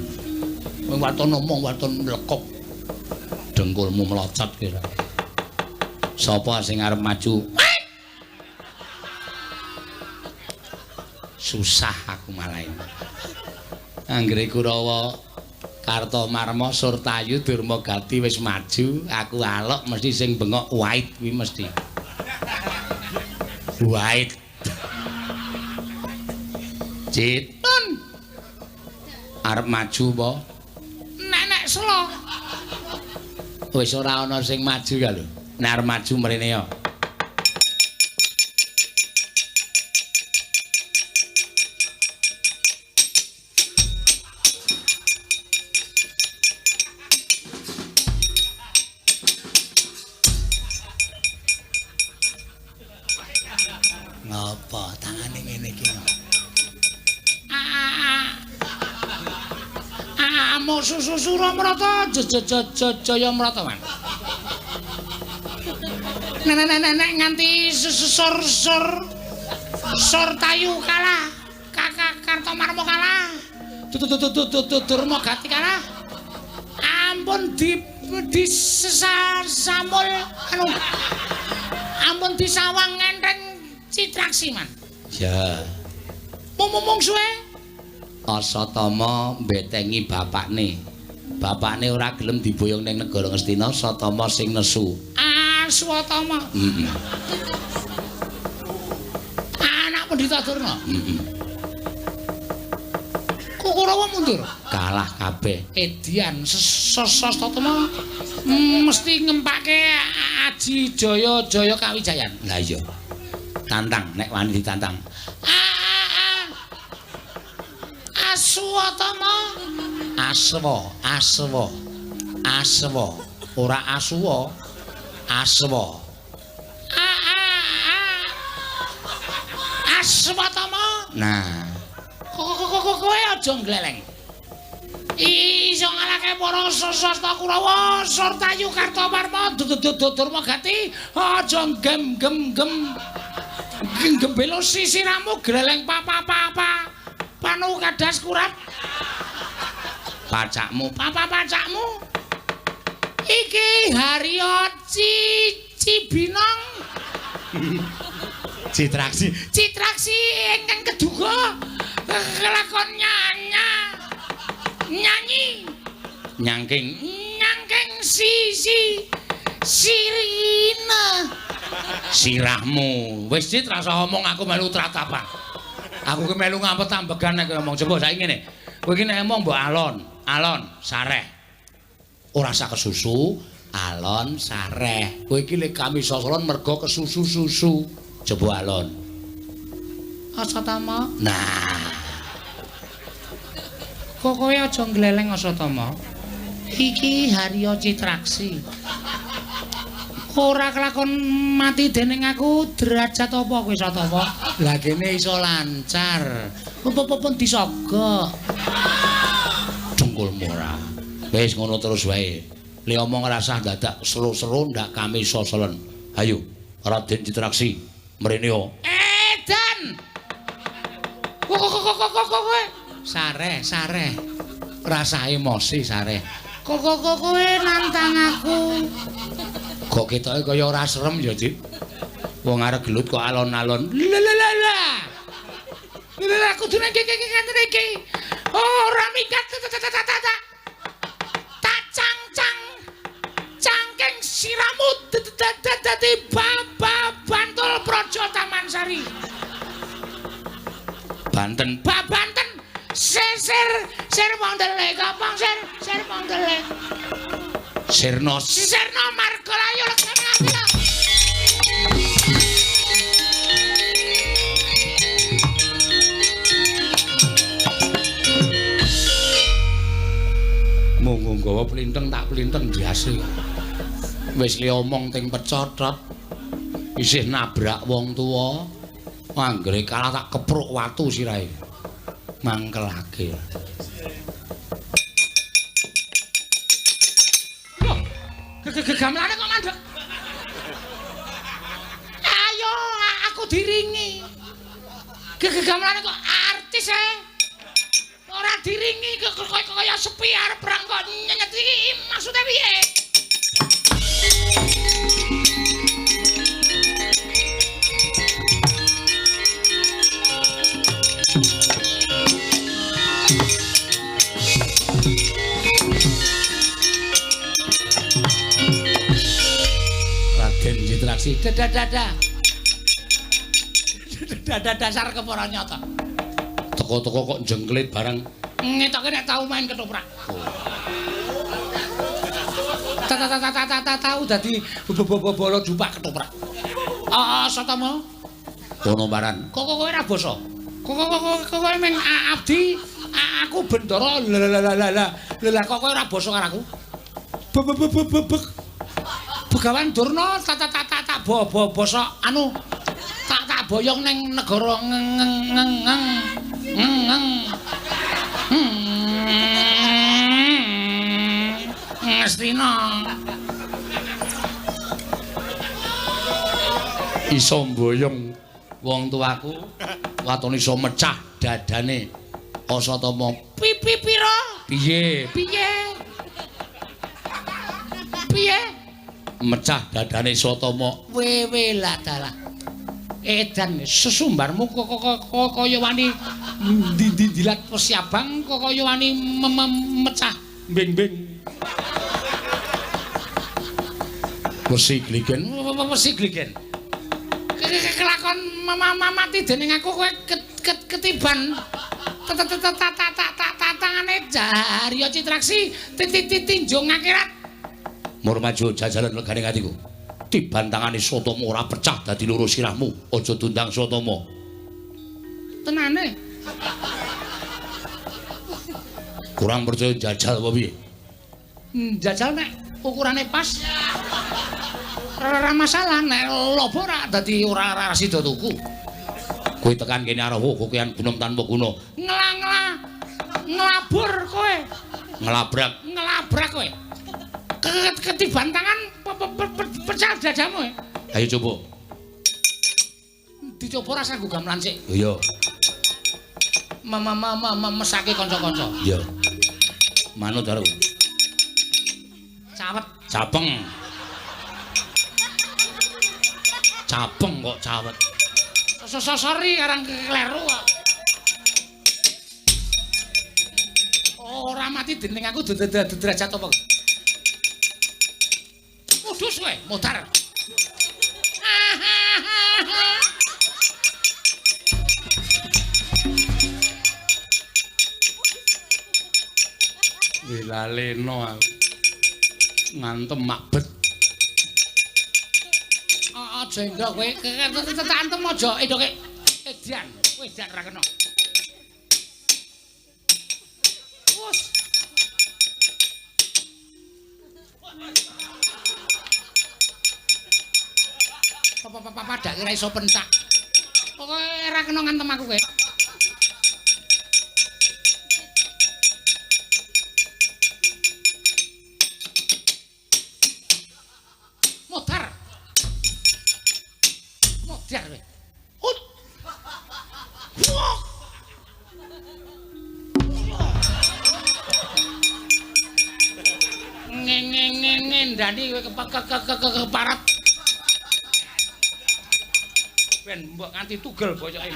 Wong waton omong, waton mlekok. Dengkulmu melocot kira. Sapa sing arep maju? Susah aku malah. Anggere Kurawa Kartomarma Surtayu Durma Gati wis maju, aku alok mesti sing bengok wait kuwi mesti. Wait. Citun. Arep maju apa? Nenek selo. Wis ora ana sing maju ya lho. Nek arep maju mrene ya. Ngapa tangane ngene iki? Amo susu Suramrata jaya mrata, Man. Nek nganti sur sur Surtayu kalah, Kakak Kartomarma kalah. Durma Gati kalah. Ampun di disesamul anu. Ampun disawang ngenteng Citraksi, Man. Ya. Mung suwe Asatama mbetengi bapakne. Bapakne ora gelem diboyong ning negara Ngastina, Satama sing nesu. Aswatama. Heeh. Anak Pendhita Durna. Heeh. Kurawa mundur. Kalah kabeh. Edian Sasatama mesti ngempake Aji Jaya Jaya Kawijayan. Lah iya. Tantang nek wani ditantang. Aswatama. Aswa, aswa. Aswa, ora asuwa. Aswa. Aswatama. Nah. Kowe aja ngleleng. Iso ngalahke para sastra Kurawa, Surtayu Kartomarma, Durma Gati, aja gem gem gem. Gembelo sisiramu gleleng papa papa. Panu kadas kurat. Pacakmu, papa pacakmu. Iki Haryo Cibinong. Citraksi. Citraksi ingkang keduga kelakon nyanyi. Nyangking. Nyangking si si Sirina. Sirahmu. Wis Cit rasa omong aku melu tratapan. Aku ki melu ngampet ambegan nek kowe omong. Coba saiki ngene. Kowe iki nek omong mbok alon, alon sareh. Ora usah kesusu, alon sareh. Kowe iki lek kami sosolon mergo kesusu-susu. Coba alon. Asatama. Nah. Kok kowe aja ngleleng Asatama. Iki Harya Citraksi. Ora kelakon mati dening aku derajat apa kowe Satama? Lah kene iso lancar. Apa-apa disogok. Dengkulmu ora. Wis ngono terus wae. Le omong rasah dadak seru-seru ndak kami soselen. Hayo, Raden Citraksi, mrene yo. Edan. Kok kowe. Sareh, sareh. Rasah emosi sareh. Kok kowe nantang aku. Kok ketoke kaya ora serem ya, Cik. Wong arep gelut kok alon-alon. La la la la. La kudune iki iki ngene iki. Ora mikat tak. Tak cang-cang. Cangking siramu dadi Bantul Praja Taman Sari. Banten. Banten. Sir sir wong ndelek kapang sir sir wong ndelek. Sirna Sirna Margalayu legane ati. Monggo nggawa plinteng tak plinteng biasa. Wis li omong ting pecotot. Isih nabrak wong tuwa. Anggere kalah tak kepruk watu sirahe. Mangkelake. Gamelane kok mandek. Ayo aku diringi. Gamelane kok artis e. Ora diringi kok kaya sepi arep perang kok nyenyet iki maksude piye? Citraksi. Dadah. Dadah dasar kepara nyata. Teko-teko kok jengklit barang. Ngetoke nek tau main ketoprak. Tau dadi bolo jupak ketoprak. Ah, Satama. Kono baran. Kok kowe ora basa? Kok kowe meng abdi, aku Bendara. La. Lah kok kowe ora basa karo aku? Bebek. Begawan Durna tak bo basa anu tak boyong ning negara ngeng ngeng ngeng ngeng Ngastina iso mboyong wong tuaku waton iso mecah dadane Asatama. Pipi pira? Piye? Piye? Piye? Mecah dadane Satama. Wewe lah dalah. Edan sesumbarmu kok kaya wani ndi-ndilat wesi abang kok kaya wani mecah bing-bing. Wesi gligen, wesi gligen. Kelakon mati dening aku kowe ketiban tangane Harya Citraksi tinjung akhirat. Mur maju jajalan legane atiku. Tiban tangane Satama ora pecah dadi loro sirahmu. Aja dundang Satama. Tenane. Kurang percaya jajal apa piye? Jajal nek ukurane pas. Ora masalah nek lobo ora dadi ora sida tuku. Kowe tekan kene arep kokean gunem tanpa guna. Nglang-ngla. Nglabur kowe. Nglabrak. Nglabrak kowe. Ketiban tangan pecah dadamu. Ayo coba. Dicoba rasa nggo gamelan sik. Iya. Mesake kanca-kanca. Iya. Manut karo. Cawet. Capeng. Capeng kok cawet. Sorry karang kleru kok. Ora mati dening aku derajat apa? Kudus kowe, modar. Wilaleno aku. Ngantem makbet. Aja enggak kowe, antem aja endoke. Edan, kowe edan ra kena. Wus. Papa dak kira iso pentak. Pokoke ora kena ngantem aku kowe. Modar. Modar kowe. Hut. Wah. Nge-nge-nge ndani kowe keparat. Ben mbok nganti tugel bocoke.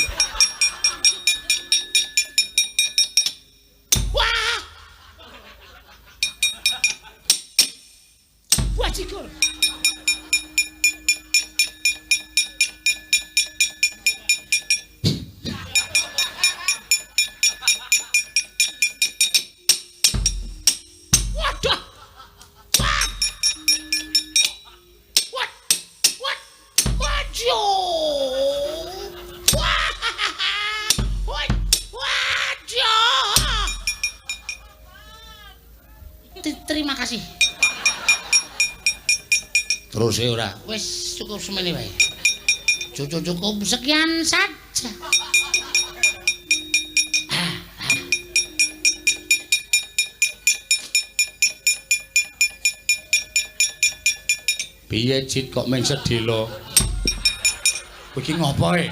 Wah! Wah cikul. Waduh. Wah. What? What? Waduh. Wah. Waduh. Terima kasih. Terus e ora? Wis cukup semene wae. Cukup sekian saja. Piye Cit kok men sedhela? Kowe iki ngopo e?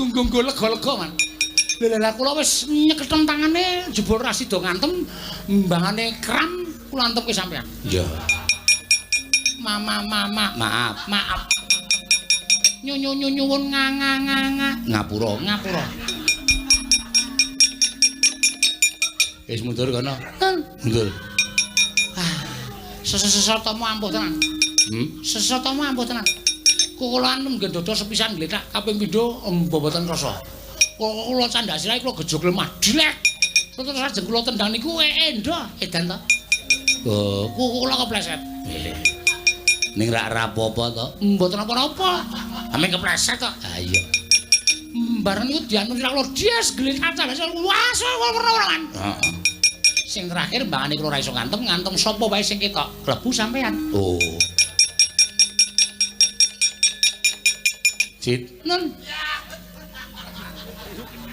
Nggo lega-lega, Man. Lha lha kula wis nyeketem tangane jebul ra sida ngantem, mbangane kram kula antemke sampean. Iya. Mama mama, Maaf. maaf. Nyu nyu nyuwun nga nga nga. Ngapura. Ngapura. Wis mundur kono. Mundur. Ah, sesesetomo ampuh tenan. Sesetomo ampuh tenan. Kula anem nggih dada sepisan gletak kaping pindho mboten rasa. Kula candak sirahe kula gejog lemah. Dilek. Terus ajeng kula tendang niku endo edan to. Oh, Kula kepleset. Ning rak rapopo to? Mboten apa-apa. Ame kepleset to. Ha iya. Bareng niku dianu sirah kula dies gletak candak sirah. Wah, werna-werna kan. Heeh. Sing terakhir mbangane kula ora iso ngantem, ngantem sapa wae sing ketok. Klebu sampean. Oh. Cit, Nun.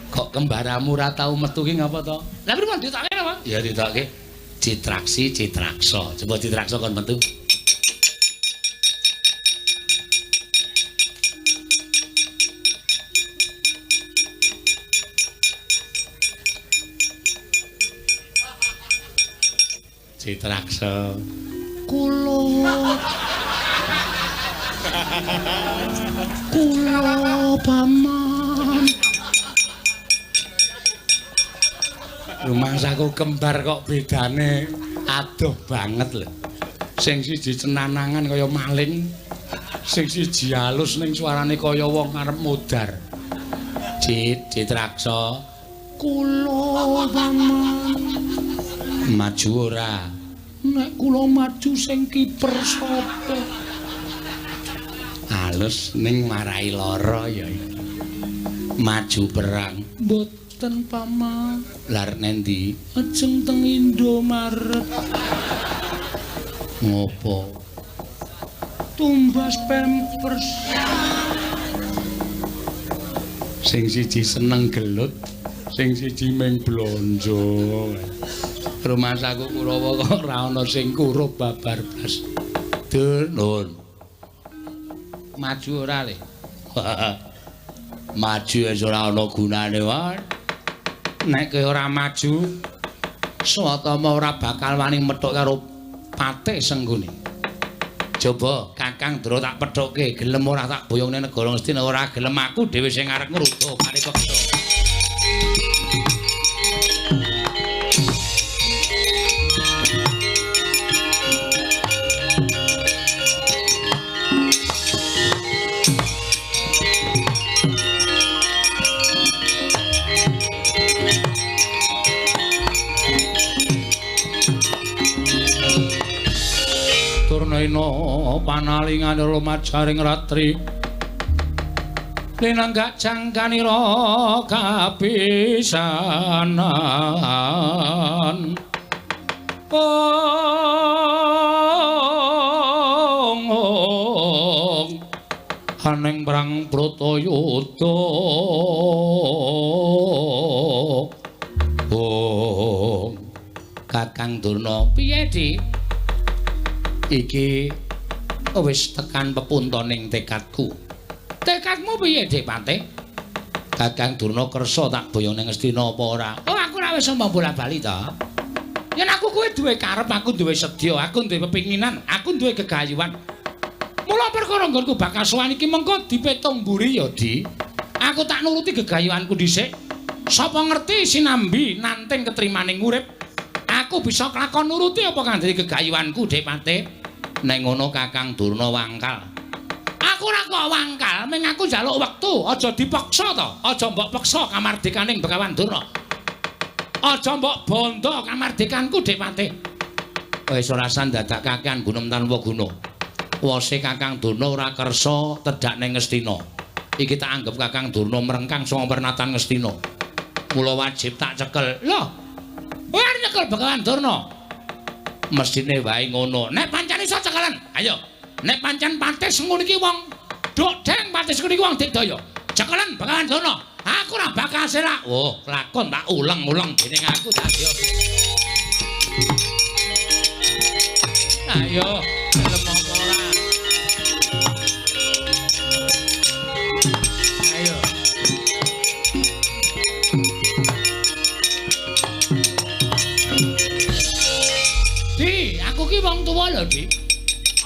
Kok kembaramu ora tau metu ki ngapa to? Lah pripun ditokke napa? Ya ditokke. Citraksi, Citraksa. Coba Citraksa kon metu. Citraksa. Kula Kula paman. Rumangsaku kembar kok bedane adoh banget lho. Sing siji cenanangan kaya maling, sing siji halus ning suarane kaya wong arep modar. Cit, Citraksa. Kula paman. Maju ora? Nek kula maju sing kiper sapa? Halus ning marai lara ya. Maju perang. Mboten paman. Lar nendi? Ajeng teng Indomaret. Ngopo? Tumbas Pampers. Sing siji seneng gelut, sing siji mung blonjo. Rumasaku Kurawa kok ora ana sing kurup babar blas. Dur, nun. Maju ora le? Maju wis ora ana gunane wae. Nek kowe ora maju, Swatama ora bakal wani methuk karo Patih Sengguni. Coba Kakang Ndra tak pethukke, gelem ora tak boyongne negara Ngastina, ora gelem aku dhewe sing arep ngruda paripeksa. Rena panalingane lumajaring ratri linanggak jangkanira kapisanan. Ong ong aneng perang Bratayuda. Oh Kakang Durna piye Dik? Iki wis tekan pepuntoning tekadku. Tekadmu piye Dik Patih? Kakang Durna kersa tak boyong ning Ngastina apa ora? Oh aku ora wis omong bola-bali ta. Yen aku kuwi duwe karep, aku duwe sedya, aku duwe pepinginan, aku duwe gegayuhan. Mula perkara nggonku bakal sowan iki mengko dipetung mburi ya, Di. Aku tak nuruti gegayuhanku dhisik. Sapa ngerti sinambi nanting ketrimaning urip, aku bisa kelakon nuruti apa kang dadi gegayuhanku Dik Patih. Nek ngono Kakang Durna wangkal. Aku ora kok wangkal, ming aku njaluk wektu, aja dipaksa to. Aja mbok peksa kamardikaning Begawan Durna. Aja mbok bondo kamardikanku Dik Patih. Wis ora dadak kakean gunem tanpa guna. Wose Kakang Durna ora kersa tedhak ning Ngastina. Iki tak anggap Kakang Durna mrengkang saka pernatan Ngastina. Mula wajib tak cekel. Lho, kowe arep nyekel Begawan Durna? Mesthine wae ngono. Nek pancen iso cekelen, ayo. Nek pancen patih ngono iki wong dodeng, patih ngono iki wong digdaya. Cekelen Begawan Durna. Aku ora bakal selak. Oh, lakon tak uleng-uleng dening aku dadi. Ayo, gelem apa ora? Ayo. Di, aku ki wong tuwa lho, Di.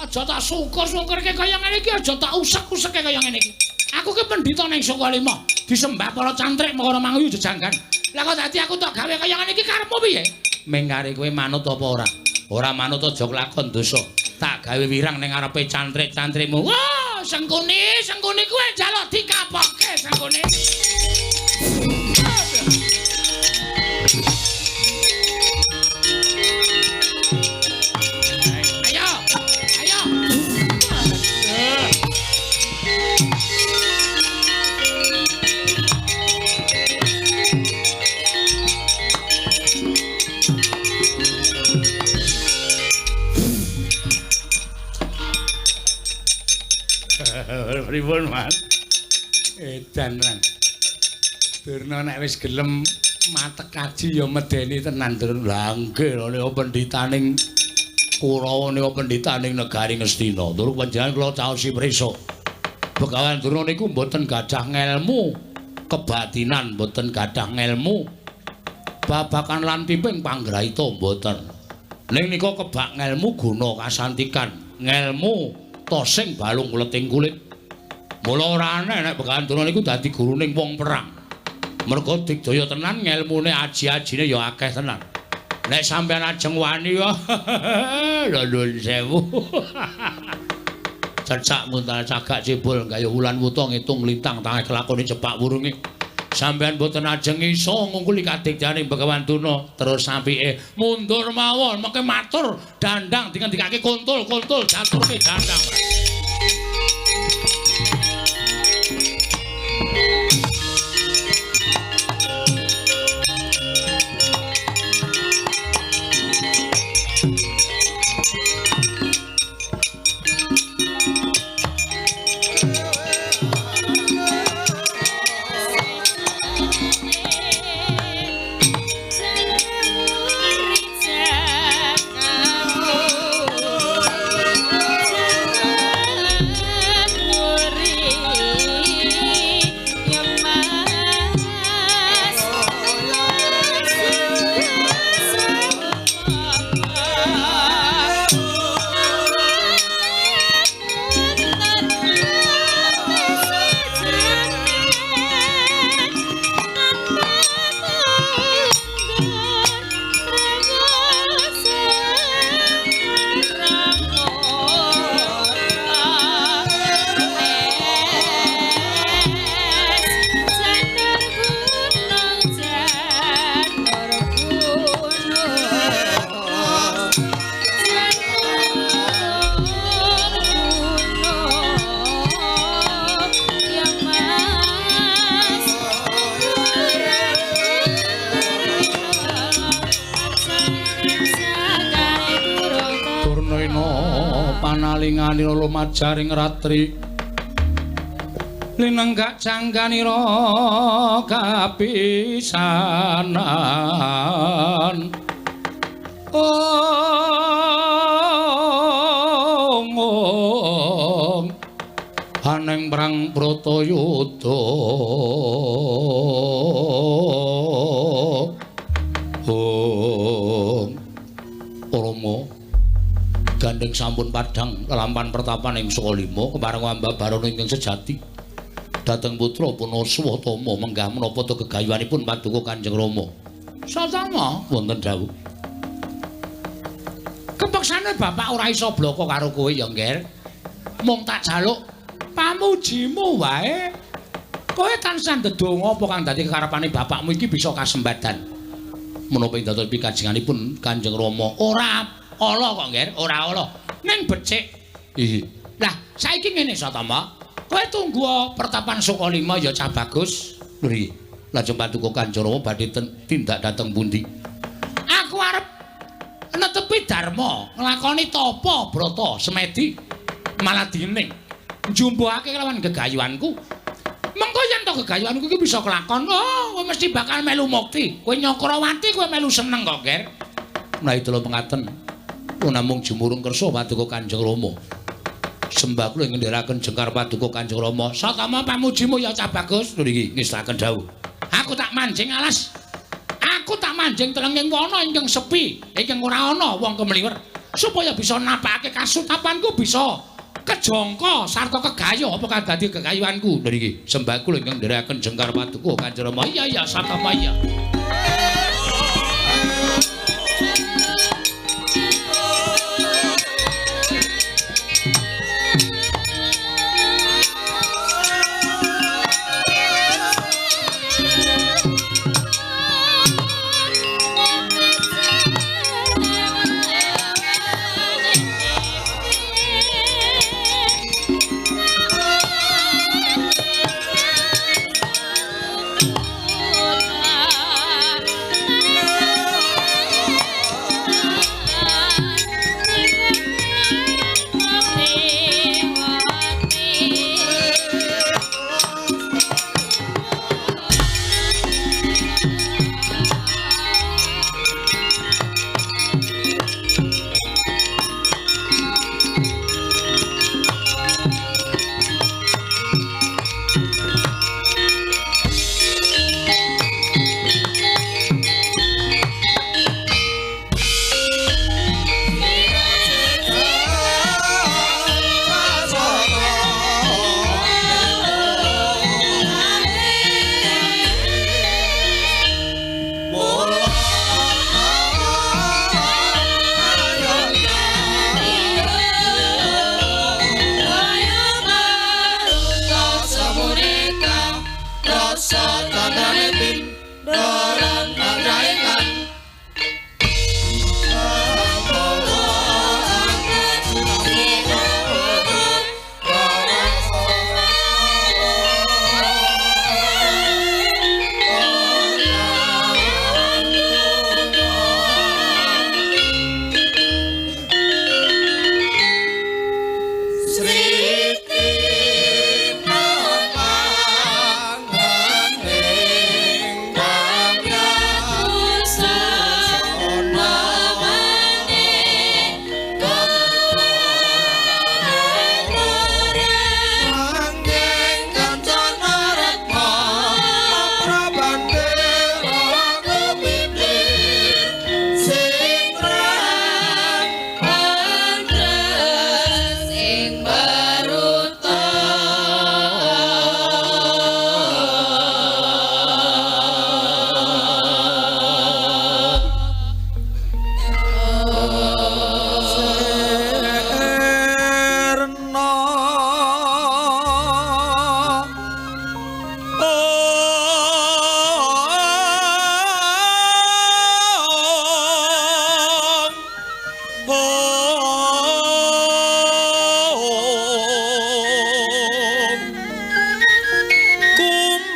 Aja tak sungkur-sungkurke kaya ngene iki, aja tak usek-useke kaya ngene iki. Aku ki pendhita ning Sukalima, disembah para cantrik mekara manguyu jejanggan. Lah kok dadi aku tok gawe kaya ngene iki karepmu piye? Mengkare kowe manut apa ora? Ora manut aja kelakon dosa. Tak gawe wirang ning ngarepe cantrik-cantrikmu. Wah, Sengkuni, Sengkuni kowe njaluk dikapoke Sengkuni. Ayo, ayo. Pripun, Mas? Edan tenan. Durna nek wis gelem matek kaji ya medeni tenan, Durna. Lah nggih lho nek pendhitaning Kurawa nika pendhitaning negari Ngastina. Tur panjenengan kula caosi prisa. Begawan Durna niku mboten gadah ngelmu kebatinan, mboten gadah ngelmu babakan lan tiping panggraita mboten. Ning nika kebak ngelmu guna kasantikan, ngelmu tosing balung kuleting kulit. Mula ora aneh nek Begawan Durna niku dadi guruning wong perang. Merga digdaya tenan ngelmune aji-ajine ya akeh tenan. Nek sampeyan ajeng wani lho nuwun sewu. Cecak nguntal cagak cebol gayuh wulan wuta ngitung lintang tangeh kelakone cepak wurunge. Sampeyan mboten ajeng iso ngungkuli kadigdayaning Begawan Durna. Terus apike mundur mawon mengke matur dandang dingendikake kuntul-kuntul jaturke dandang. Jaka Panalinganira lumajaring ratri linenggak jangganira kapisanan. Ong ong aneng perang Bratayuda. Ong Rama gandeng sampun padhang lelampan pertapan ing Sukalima kepareng wambah barono ingkang sejati dhateng putra Punaswatama menggah menapa ta gegayuhanipun paduka Kanjeng Rama. Satama wonten dawuh. Kepeksane bapak ora iso bloko karo kowe ya, Ngger. Mung tak jaluk pamujimu wae. Kowe tansah ndedonga apa kang dadi kekarepane bapakmu iki bisa kasembadan. Menapa ing dados pikajenganipun Kanjeng Rama ora ala kok, Ngger, ora ala. Ning becik. Iya. Lah, saiki ngene Satama. Kowe tunggu pertapan Sukalima ya cah bagus. Nggih. Lajeng paduka Kanjeng Rama badhe tindak dhateng pundi? Aku arep netepi dharma, nglakoni tapa brata semedi maladining. Njumpuhake kelawan gegayuhanku. Mengko yen to gegayuhanku iki bisa kelakon, oh, kowe mesti bakal melu mukti. Kowe Nyakrawati kowe melu seneng kok, Ger. Menawi kula mengaten, namung jumurung kersa paduka Kanjeng Rama. Sembah kula ngendheraken jengkar paduka Kanjeng Rama. Satama pamujimu ya cah bagus. Lho iki ngestaken dawuh. Aku tak manjing alas. Aku tak manjing telenging wana ingkang sepi, ingkang ora ana wong kemliwer, supaya bisa napakake kasutapanku bisa kejangka sarta kegayuh apa kang dadi gegayuhanku. Lho iki sembah kula ingkang ngendheraken jengkar paduka Kanjeng Rama. Iya iya Satama iya.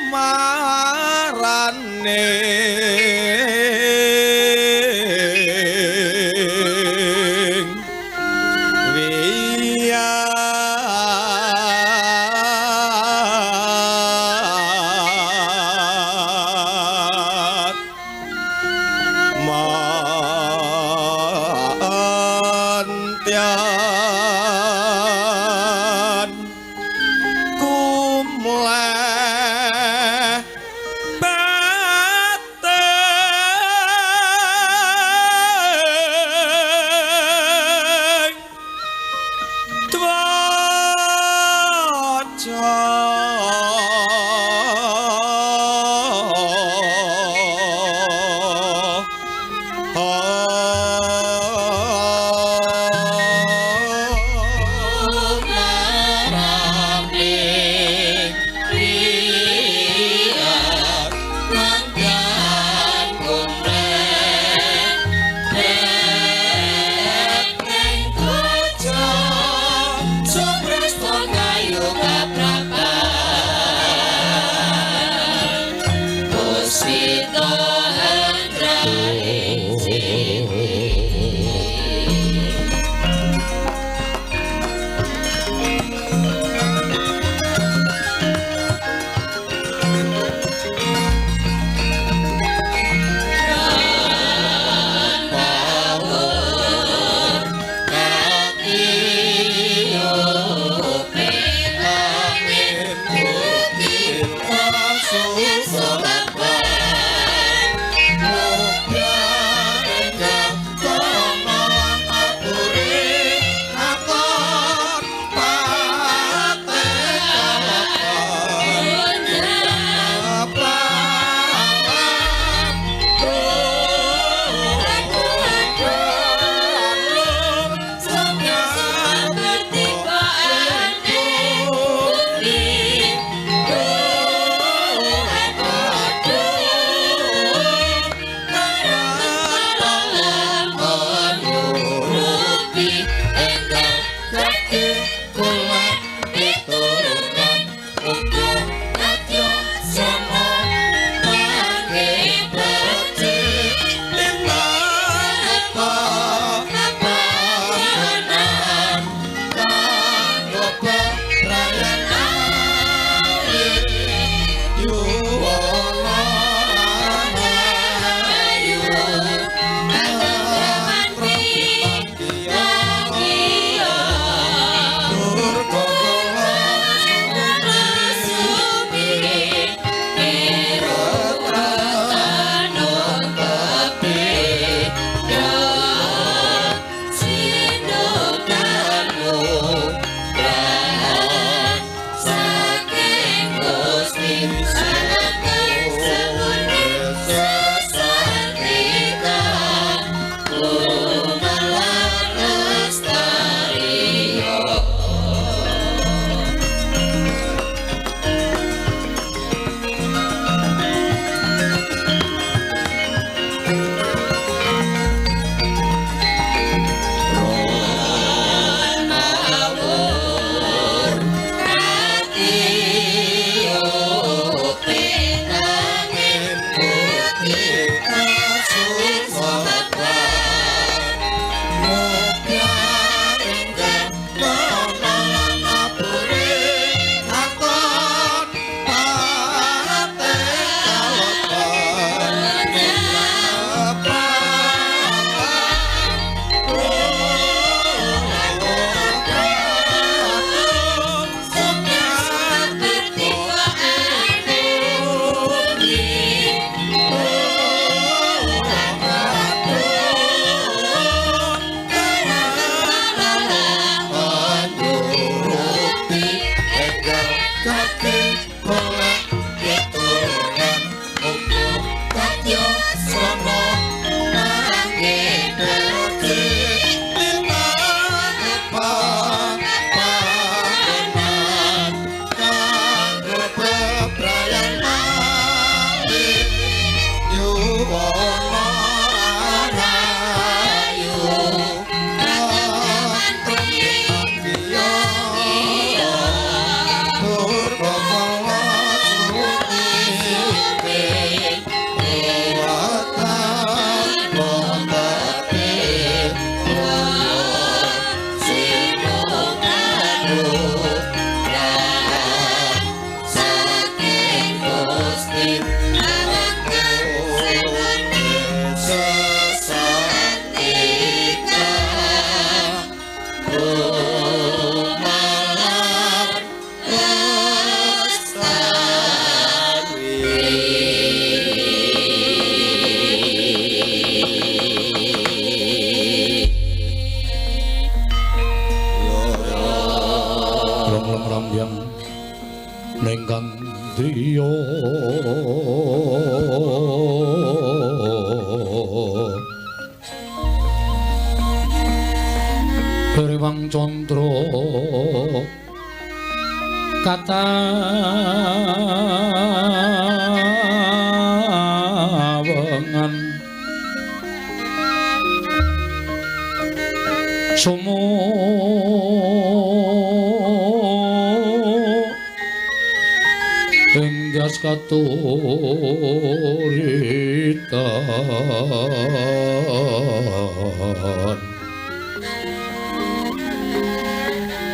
Kumarane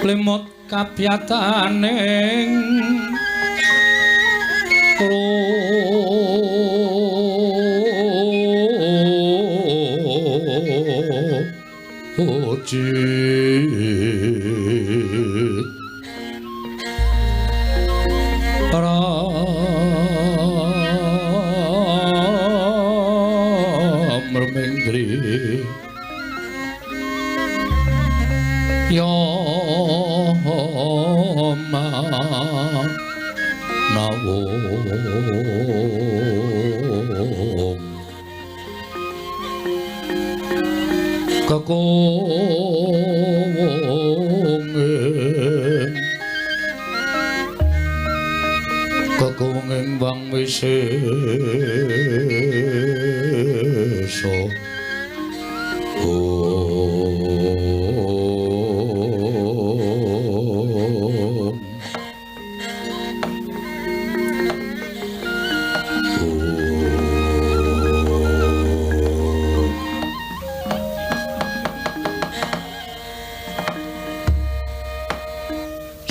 Lemot kapyataning krojit. mermengri ya ma nawung kekoweng wang wisesa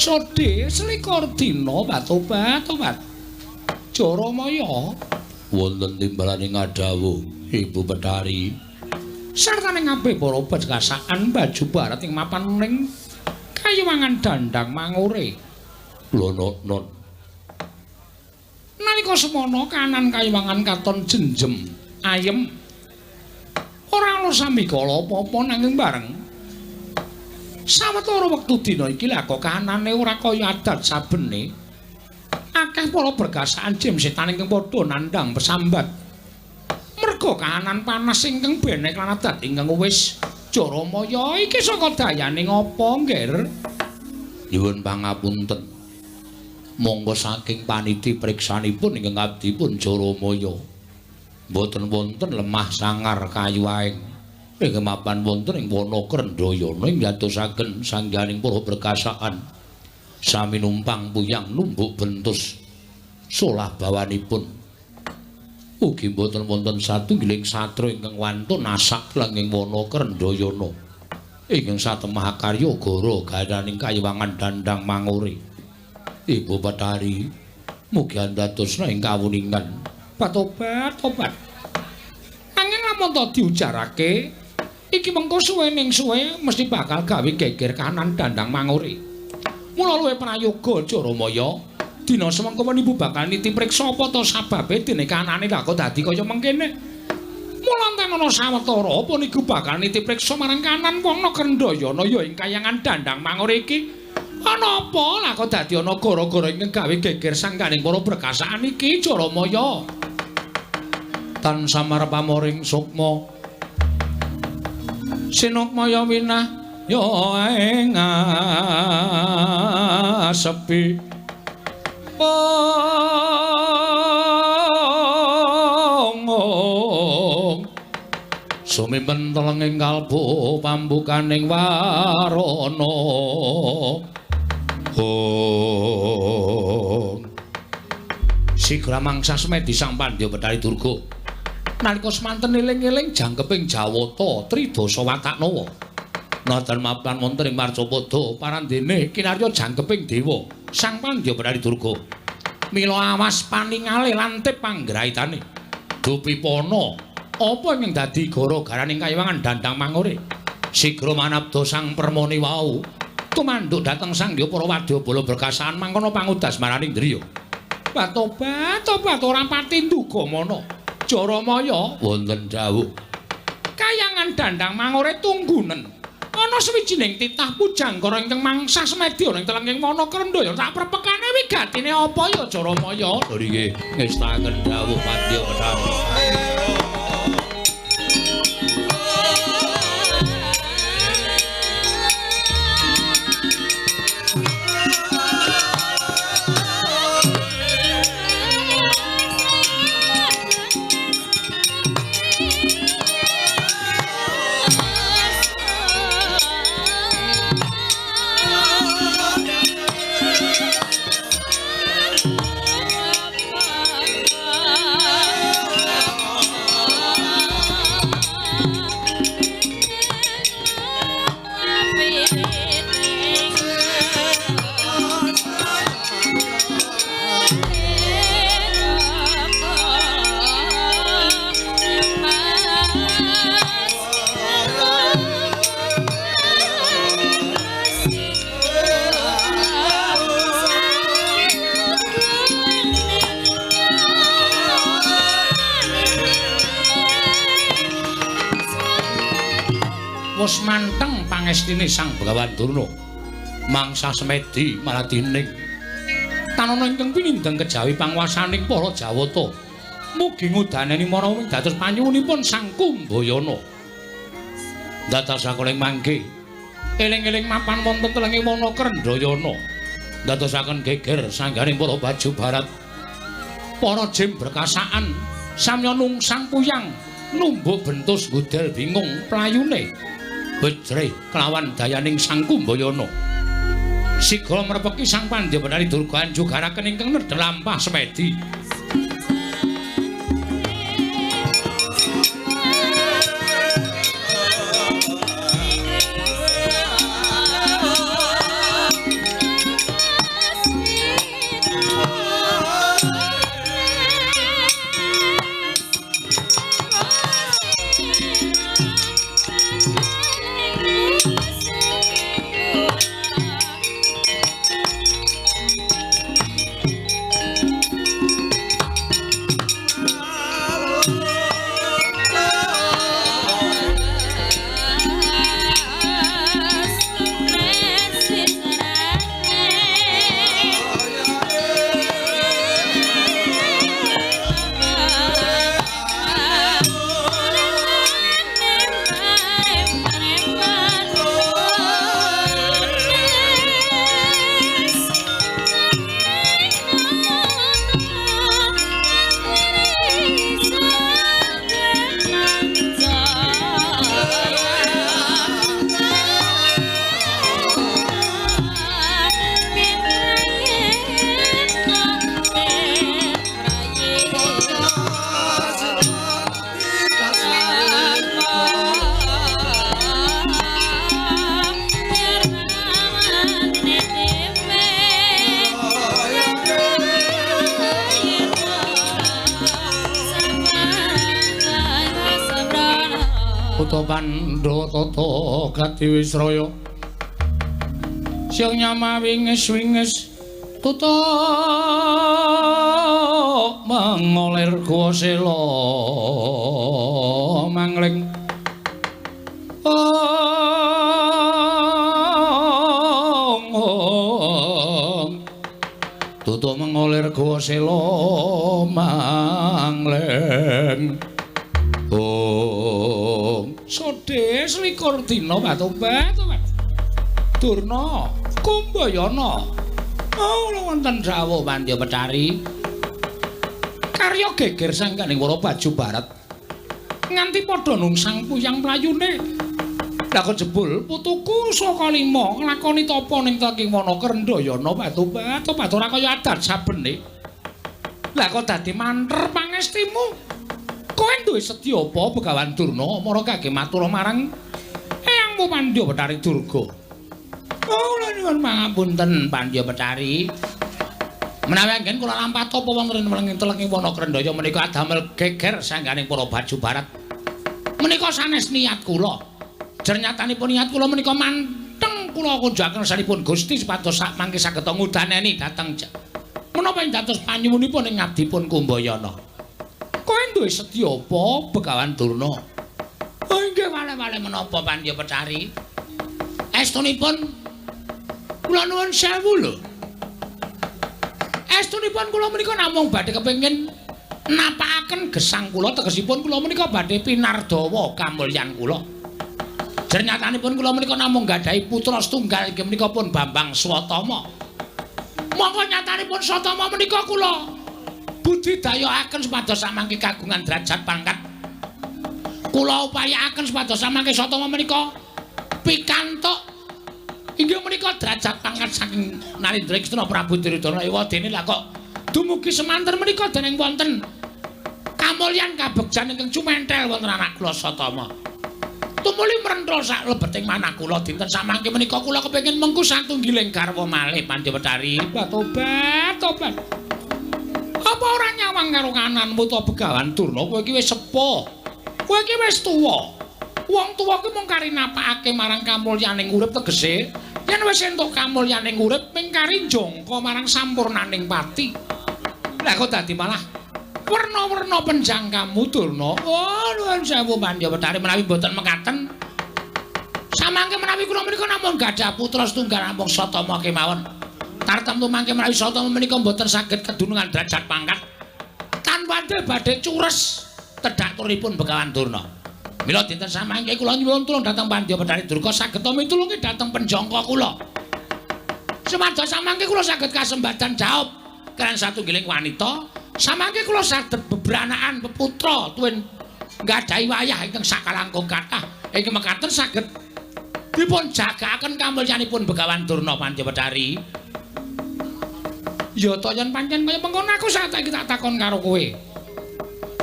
Sodhe selikur dina batobat-tobat. Jaramaya wonten timbalane ngadhawuh Ibu Betari sartane kabeh para berkasaan baju barat ing mapan ning kayuwangan Dandang Mangure. Lho non. Nalika semono kanan kayuwangan katon jenjem ayem. Ora ana sambikala apa-apa nanging bareng sawetara wektu dina iki lha kok kahanane ora kaya adat sabene. Akeh para berkasaan jim setan ingkang padha nandhang pesambat. Merga kahanan panas ingkang benek lan adat ingkang wis Jaramaya iki saka dayane ngapa, Ngger? Nyuwun pangapunten. Monggo saking paniti priksanipun ingkang abdipun Jaramaya. Mboten wonten lemah sangar kayu aeng. Ingkang mapan wonten ing wana Krendhayana ing ngantosaken sangganing para berkasaan sami numpang puyang numbuk bentus solah bawanipun. Ugi mboten wonten satunggiling satra ingkang wantun asak lenging wana Krendhayana ingkang satemah karya gara garaning kayuwangan Dandang Mangure. Ibu Betari mugi andadosna ing kawuningan. Batobat-tobat. Nanging lamun to diujarake iki mengko suwe ning suwe mesti bakal gawe geger kahanan Dandang Mangure. Mula luwih prayoga Jaramaya, dina semengko ibu bakal niti priksa apa to sababe dene kahanane lha kok dadi kaya mengkene. Mula enten ana sawetara apa niku bakal niti priksa marang kahanan wana Krendhayana ya ing kayangan Dandang Mangure iki. Ana apa lha kok dadi ana gara-gara ingkang gawe geger sangganing para berkasaan iki Jaramaya? Tan samar pamoring sukma sinukmaya winah ya ing asepi ong sumimpen telenging kalbu pambukaning warana ong sigra mangsa semedi Sang Pandya Betari Durga nalika semanten eling-eling jangkeping Jawata Tridasa Wataknawa. Natan mapan wonten ing Marcapada parandene kinarya jangkeping dewa Sang Pandya Betari Durga. Mila awas paningale lantip panggraitane. Dupipana apa ingkang dadi gara-garaning kayuwangan Dandang Mangure? Sigra manabda sang permoni wau tumanduk dhateng sangya para wadyabala berkasaan mangkono pangudas maraning driya. Batobat-tobat ora pati nduga mana. Jaramaya wonten dawuh kayangan Dandang Mangure tunggunen ana sawijining titah pujanggara ingkang mangsah semedi ana ing telenging wana Krendhaya tak prepekane wigatine apa ya Jaramaya? Lho nggih ngestaken dawuh Pandya Betari. Wis manteng pangestine Sang Begawan Durna. Mangsa semedi maladining. Tanana ingkang pinindheng kejawi panguwasaning para Jawata. Mugi ngudaneni mara wing dados panyuwunipun Sang Kumbayana. Dadosaken ing mangke eling-eling mapan wonten telenge wana Krendhayana. Dadosaken geger sangganing para baju barat. Para jim berkasaan samya nungsang puyang numbuk bentus gudel bingung playune bejrih kelawan dayaning Sang Kumbayana. Sigra mrepeki Sang Pandya Bathari Durga anjugaraken ingkang nedha lampah semedi. Pandhawa tata kadiwisraya siang nyama wingis-wingis tutuk mengolir guwa sela mangling ong tutuk mengolir guwa sela mangling. Om sodhe selikur dina batobat Durna Kumbayana. Oh wonten dawuh Pandya Bathari. Karya geger sangganing para baju barat nganti padha nungsang puyang playune. Lah kok jebul putuku saka lima nglakoni tapa ning Tengking Wana Krendhayana batobat ora kaya adat sabene. Lah kok dadi manter pangestimu? Kowe duwe sedya apa Begawan Durna mara kage matur marang eyangmu Pandya Bathari Durga? Oh, kula nyuwun pangapunten Pandya Bathari. Menawi anggen kula lampah tapa wonten ing telenging wana Krendhaya menika adamel geger sangganing para baju barat. Menika sanes niat kula. Jernyatanipun niat kula menika manteng kula kunjukaken sanipun Gusti supados sak mangke saged ngudaneni dhateng menapa ing dados panyuwunipun ing ngabdipun Kumbayana. Kowe duwe sedya apa Begawan Durna? Oh inggih wale-wale menapa Pandya Bathari? Estunipun kula nuwun sewu lho. Estunipun kula menika namung badhe kepengin napakaken gesang kula, tegesipun kula menika badhe pinardawa kamulyan kula. Jernyatanipun kula menika namung gadhahi putra setunggal inggih menika pun Bambang Swatama. Monggo nyatanipun Swatama menika kula budidayakaken supados samangke kagungan derajat pangkat. Kula upayakaken supados samangke Swatama menika pikantuk inggih menika derajat pangkat saking Narendra Krishna Prabu Duryudana. Ewadene lah kok dumugi semanten menika dening wonten kamulyan kabegjan ingkang cumentel wonten anak kula Swatama. Tumuli mrenthul sak lebeting manah kula dinten samangke menika kula kepengin mengku satunggiling garwa malih Pandya Bathari. Tobat tobat. Apa ora nyawang karo kananmu to Begawan Durna? Kowe iki wis sepuh. Kowe iki wis tuwa. Wong tuwa ki mung kari napakake marang kamulyaning urip, tegese yen wis entuk kamulyaning urip mung kari jangka marang sampurnaning pati. Lah kok dadi malah werna-werna penjangkamu Durna. Oh nuwun sewu Pandya Bathari menawi mboten mekaten. Samangke menawi kula menika namung gadah putra setunggal namung Satama kemawon. Tartemtu mangke menawi Satama menika mboten saged kedunungan derajat pangkat. Tanpa badhe cures tedhak turipun Begawan Durna. Mila dinten samangke kula nyuwun tulung dhateng Pandya Bathari Durga saged mitulungi dhateng penjangka kula. Sumados samangke kula saged kasembadan jawab kaliyan satunggiling wanita, samangke kula saged bebranakan peputra tuwin nggadahi wayah ingkang sakalangkung kathah ingkang mekaten saged dipun jagaaken kamulyanipun Begawan Durna Pandya Bathari. Ya ta yen pancen kaya mengkono aku saiki tak takon karo kowe.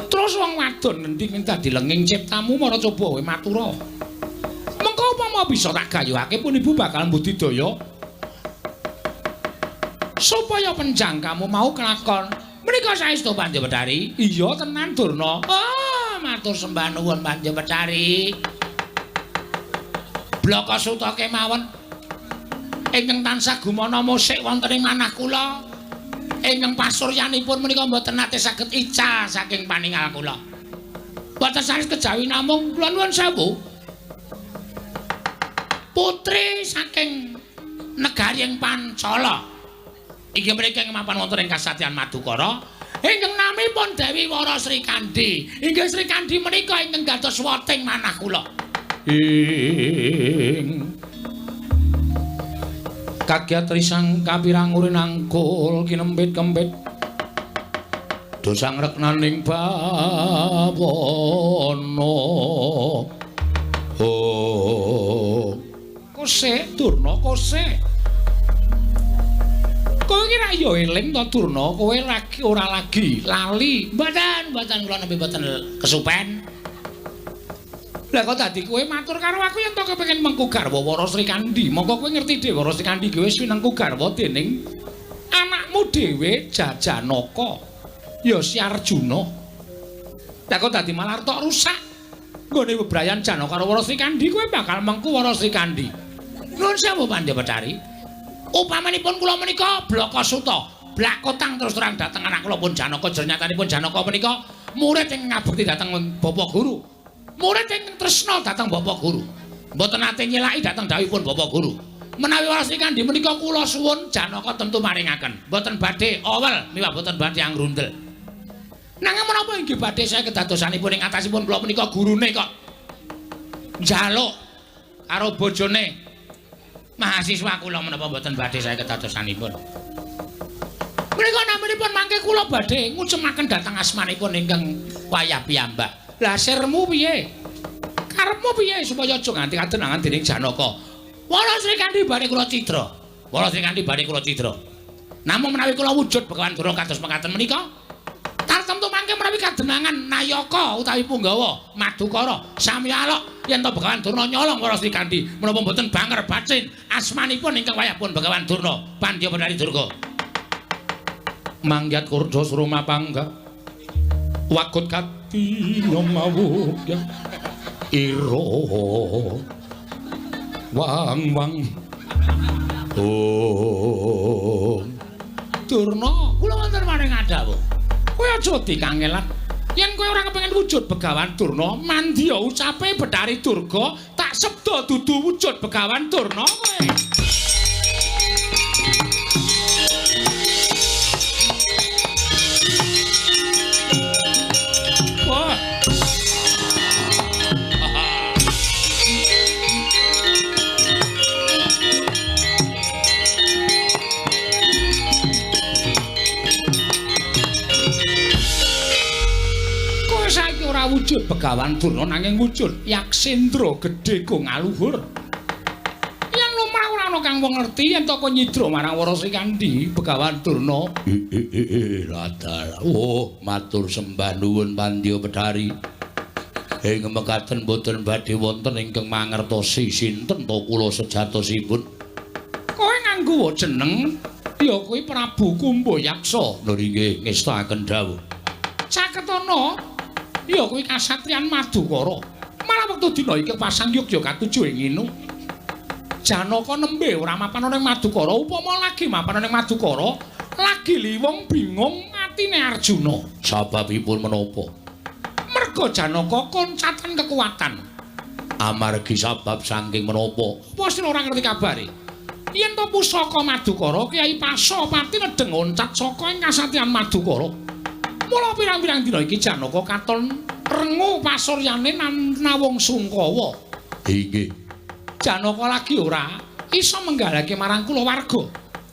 Terus wong wadon ngendi sing dadi lenging ciptamu mara coba kowe matura. Mengko upama bisa tak gayuhake pun ibu bakal mbudidaya supaya penjangkamu mau kelakon. Menika saestu Pandya Bathari? Iya tenan Durna. Oh, matur sembah nuwun Pandya Bathari. Blaka suta kemawon ingkang tansah gumana musik wonten ing manah kula. Ingkang pasuryanipun menika mboten nate saged ical saking paningal kula. Mboten sanes kejawi namung kula nuwun sewu. Putri saking negari ing Pancala. Inggih mriki ing mapan wonten ing kasatyan Madukara ingkang namipun Dewi Wara Srikandhi. Inggih Srikandhi menika ingkang dados woting manah kula. Ing kagiat risang kapirang urin angkul kinempit-kempit dosang reknaning bawana. Oh, kosek Durna kosek. Kowe iki ra ya eling to Durna, kowe lagi ora lagi lali. Mboten, mboten kula nembe mboten kesupen. Lah kok dadi kowe matur karo aku yen to kepengin mengku garwa Wara Srikandhi. Mongko kowe ngerti dhewe Wara Srikandhi ki wis winengku garwa dening anakmu dhewe Jajanaka. Ya si Arjuna. Lah kok dadi malah tok rusak. Nggone bebrayan Janaka karo Wara Srikandhi kowe bakal mengku Wara Srikandhi. Nuwun sewu Pandya Bathari. Upamanipun kula menika Blaka Suta, blakotang terus terang dhateng anak kula pun Janaka. Jernyatanipun Janaka menika murid ingkang ngabekti dhateng Bapak Guru. Murid ingkang tresna dhateng Bapak Guru. Mboten nate nyelaki dhateng dawuhipun Bapak Guru. Menawi Wara Srikandhi menika kula suwun Janaka tentu maringaken. Mboten badhe owel miwah mboten badhe anggrundel. Nanging menapa inggih badhe saya kedadosanipun ing atasipun kula menika gurune kok njaluk karo bojone mahasiswa kula menapa mboten badhe saya kedadosanipun. Menika naminipun mangke kula badhe ngucemaken dhateng asmanipun ingkang wayah piyambak. Lah sirmu piye? Karepmu piye supaya aja nganti kadenangan dening Janaka? Wara Srikandhi badhe kula cidra. Wara Srikandhi badhe kula cidra. Namung menawi kula wujud Begawan Durna kados mekaten menika, tartemtu mangke menawi kadenangan nayaka utawi punggawa Madukara sami alok yen to Begawan Durna nyolong Wara Srikandhi menapa mboten banger bacin asmanipun ingkang wayahpun Begawan Durna Pandya Bathari Durga. Manggiat kurda suruma pangga wakut kati nomawuk ya iro wang wang. Oh Durna, kula wonten maring adawu. Kowe aja dikangelan. Yen kowe ora kepengin wujud Begawan Durna, mandya ucape Bathari Durga tak sebda dudu wujud Begawan Durna kowe. Wah. Ora wujud Begawan Durna nanging wujud Yaksendra gedhe go ngaluhur. Yen lumrah ora ana kang wong ngerti yen to kowe nyidra marang Wara Srikandhi Begawan Durna. Radar. Oh, matur sembah nuwun Pandya Bathari. Ing mekaten mboten badhe wonten ingkang mangertosi sinten to kula sejatosipun. Kowe nganggo jeneng ya kuwi Prabu Kumbayaksa. Lho inggih ngestakaken dawuh. Caketana ya kuwi kasatriyan Madukara. Malah wektu dina iki pasang yogya katuju ing nginu. Janaka nembe ora mapan ana ing Madukara, upama lagi mapan ana ing Madukara, lagi liwung bingung atine Arjuna. Sababipun menapa? Merga Janaka koncatan kekuatan. Amargi sabab saking menapa? Apa sira ora ngerti kabare? Yen to pusaka Madukara Kyai Pasopati nedeng oncat saka ing kasatyan Madukara. Mula pirang-pirang dina iki Janaka katon rengu pasuryane nawung sungkawa. Inggih. Janaka lagi ora iso menggalake marang kulawarga.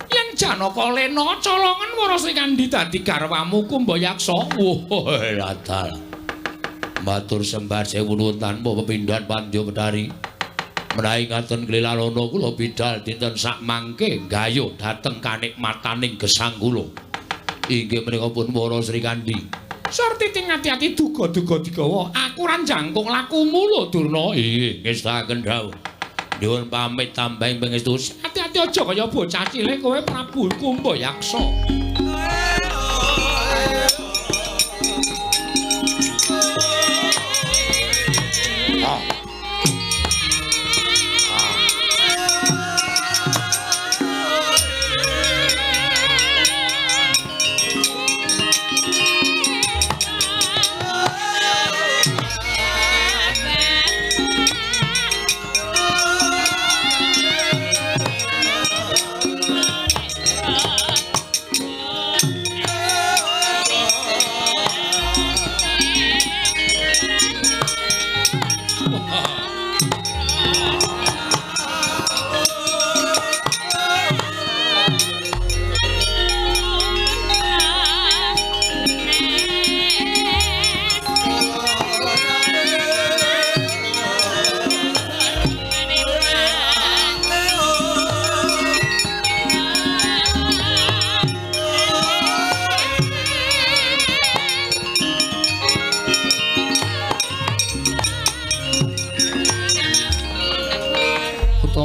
Yen Janaka lena colongan Wara Srikandhi dadi garwamu Kumbayaksa. Wah, ladal. Matur sembah sewu nuwun tanpa pepindhan Pandya Betari. Menawi ngaten klilalana kula bidal dinten sakmangke gayuh dhateng kanikmataning gesang kula. Inggih menika pun Wara Srikandhi. Surti ting ati-ati duga-duga digawa. Aku ora jangkung lakumu lho Durna. Inggih, ngestaken dawuh. Nyuwun pamit tambahing pangestu. Ati-ati aja kaya bocah cilik kowe Prabu Kumbayaksa.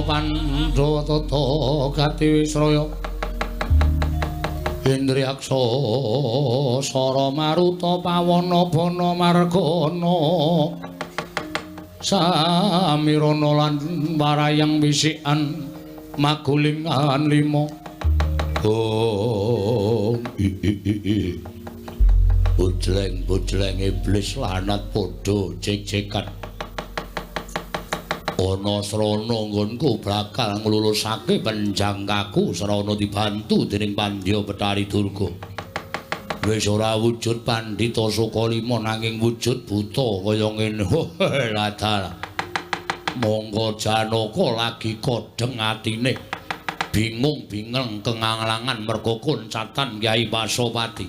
Pandhawa tata gati wisraya Indriyaksa sara maruta pawana bana margana samirana lan warayang wisikan magulingan lima. Oh, i bujleng-bujleng iblis lanat padha jek-jekan. Ana srana nggonku bakal nglulusake penjangkaku srana dibantu dening Pandya Betari Durga. Wis ora wujud pandhita Sukalima nanging wujud buta kaya ngene. Ladal. Monggo Janaka lagi kodheng atine. Bingung-bingeng kenganglangan mergo koncatan Kyai Pasopati.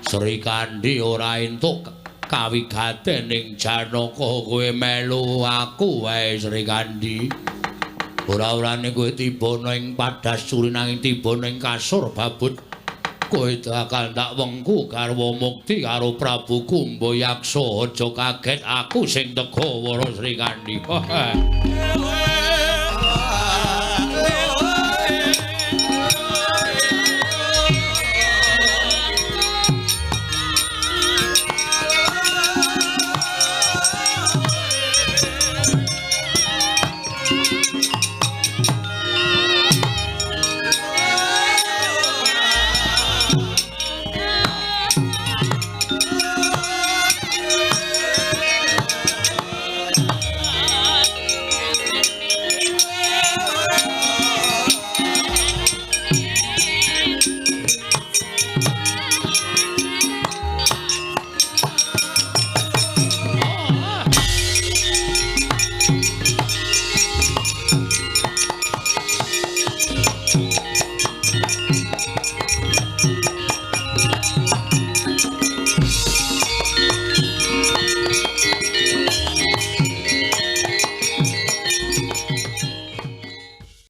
Srikandhi ora entuk kawigaten ning Janaka kowe melu aku wae Srikandhi. Ora-orane kowe tiba ning padhasuri nanging tiba ning kasur babut. Kowe bakal tak wengku garwa mukti karo Prabu Kumbayaksa. Aja kaget aku sing tega Wara Srikandhi.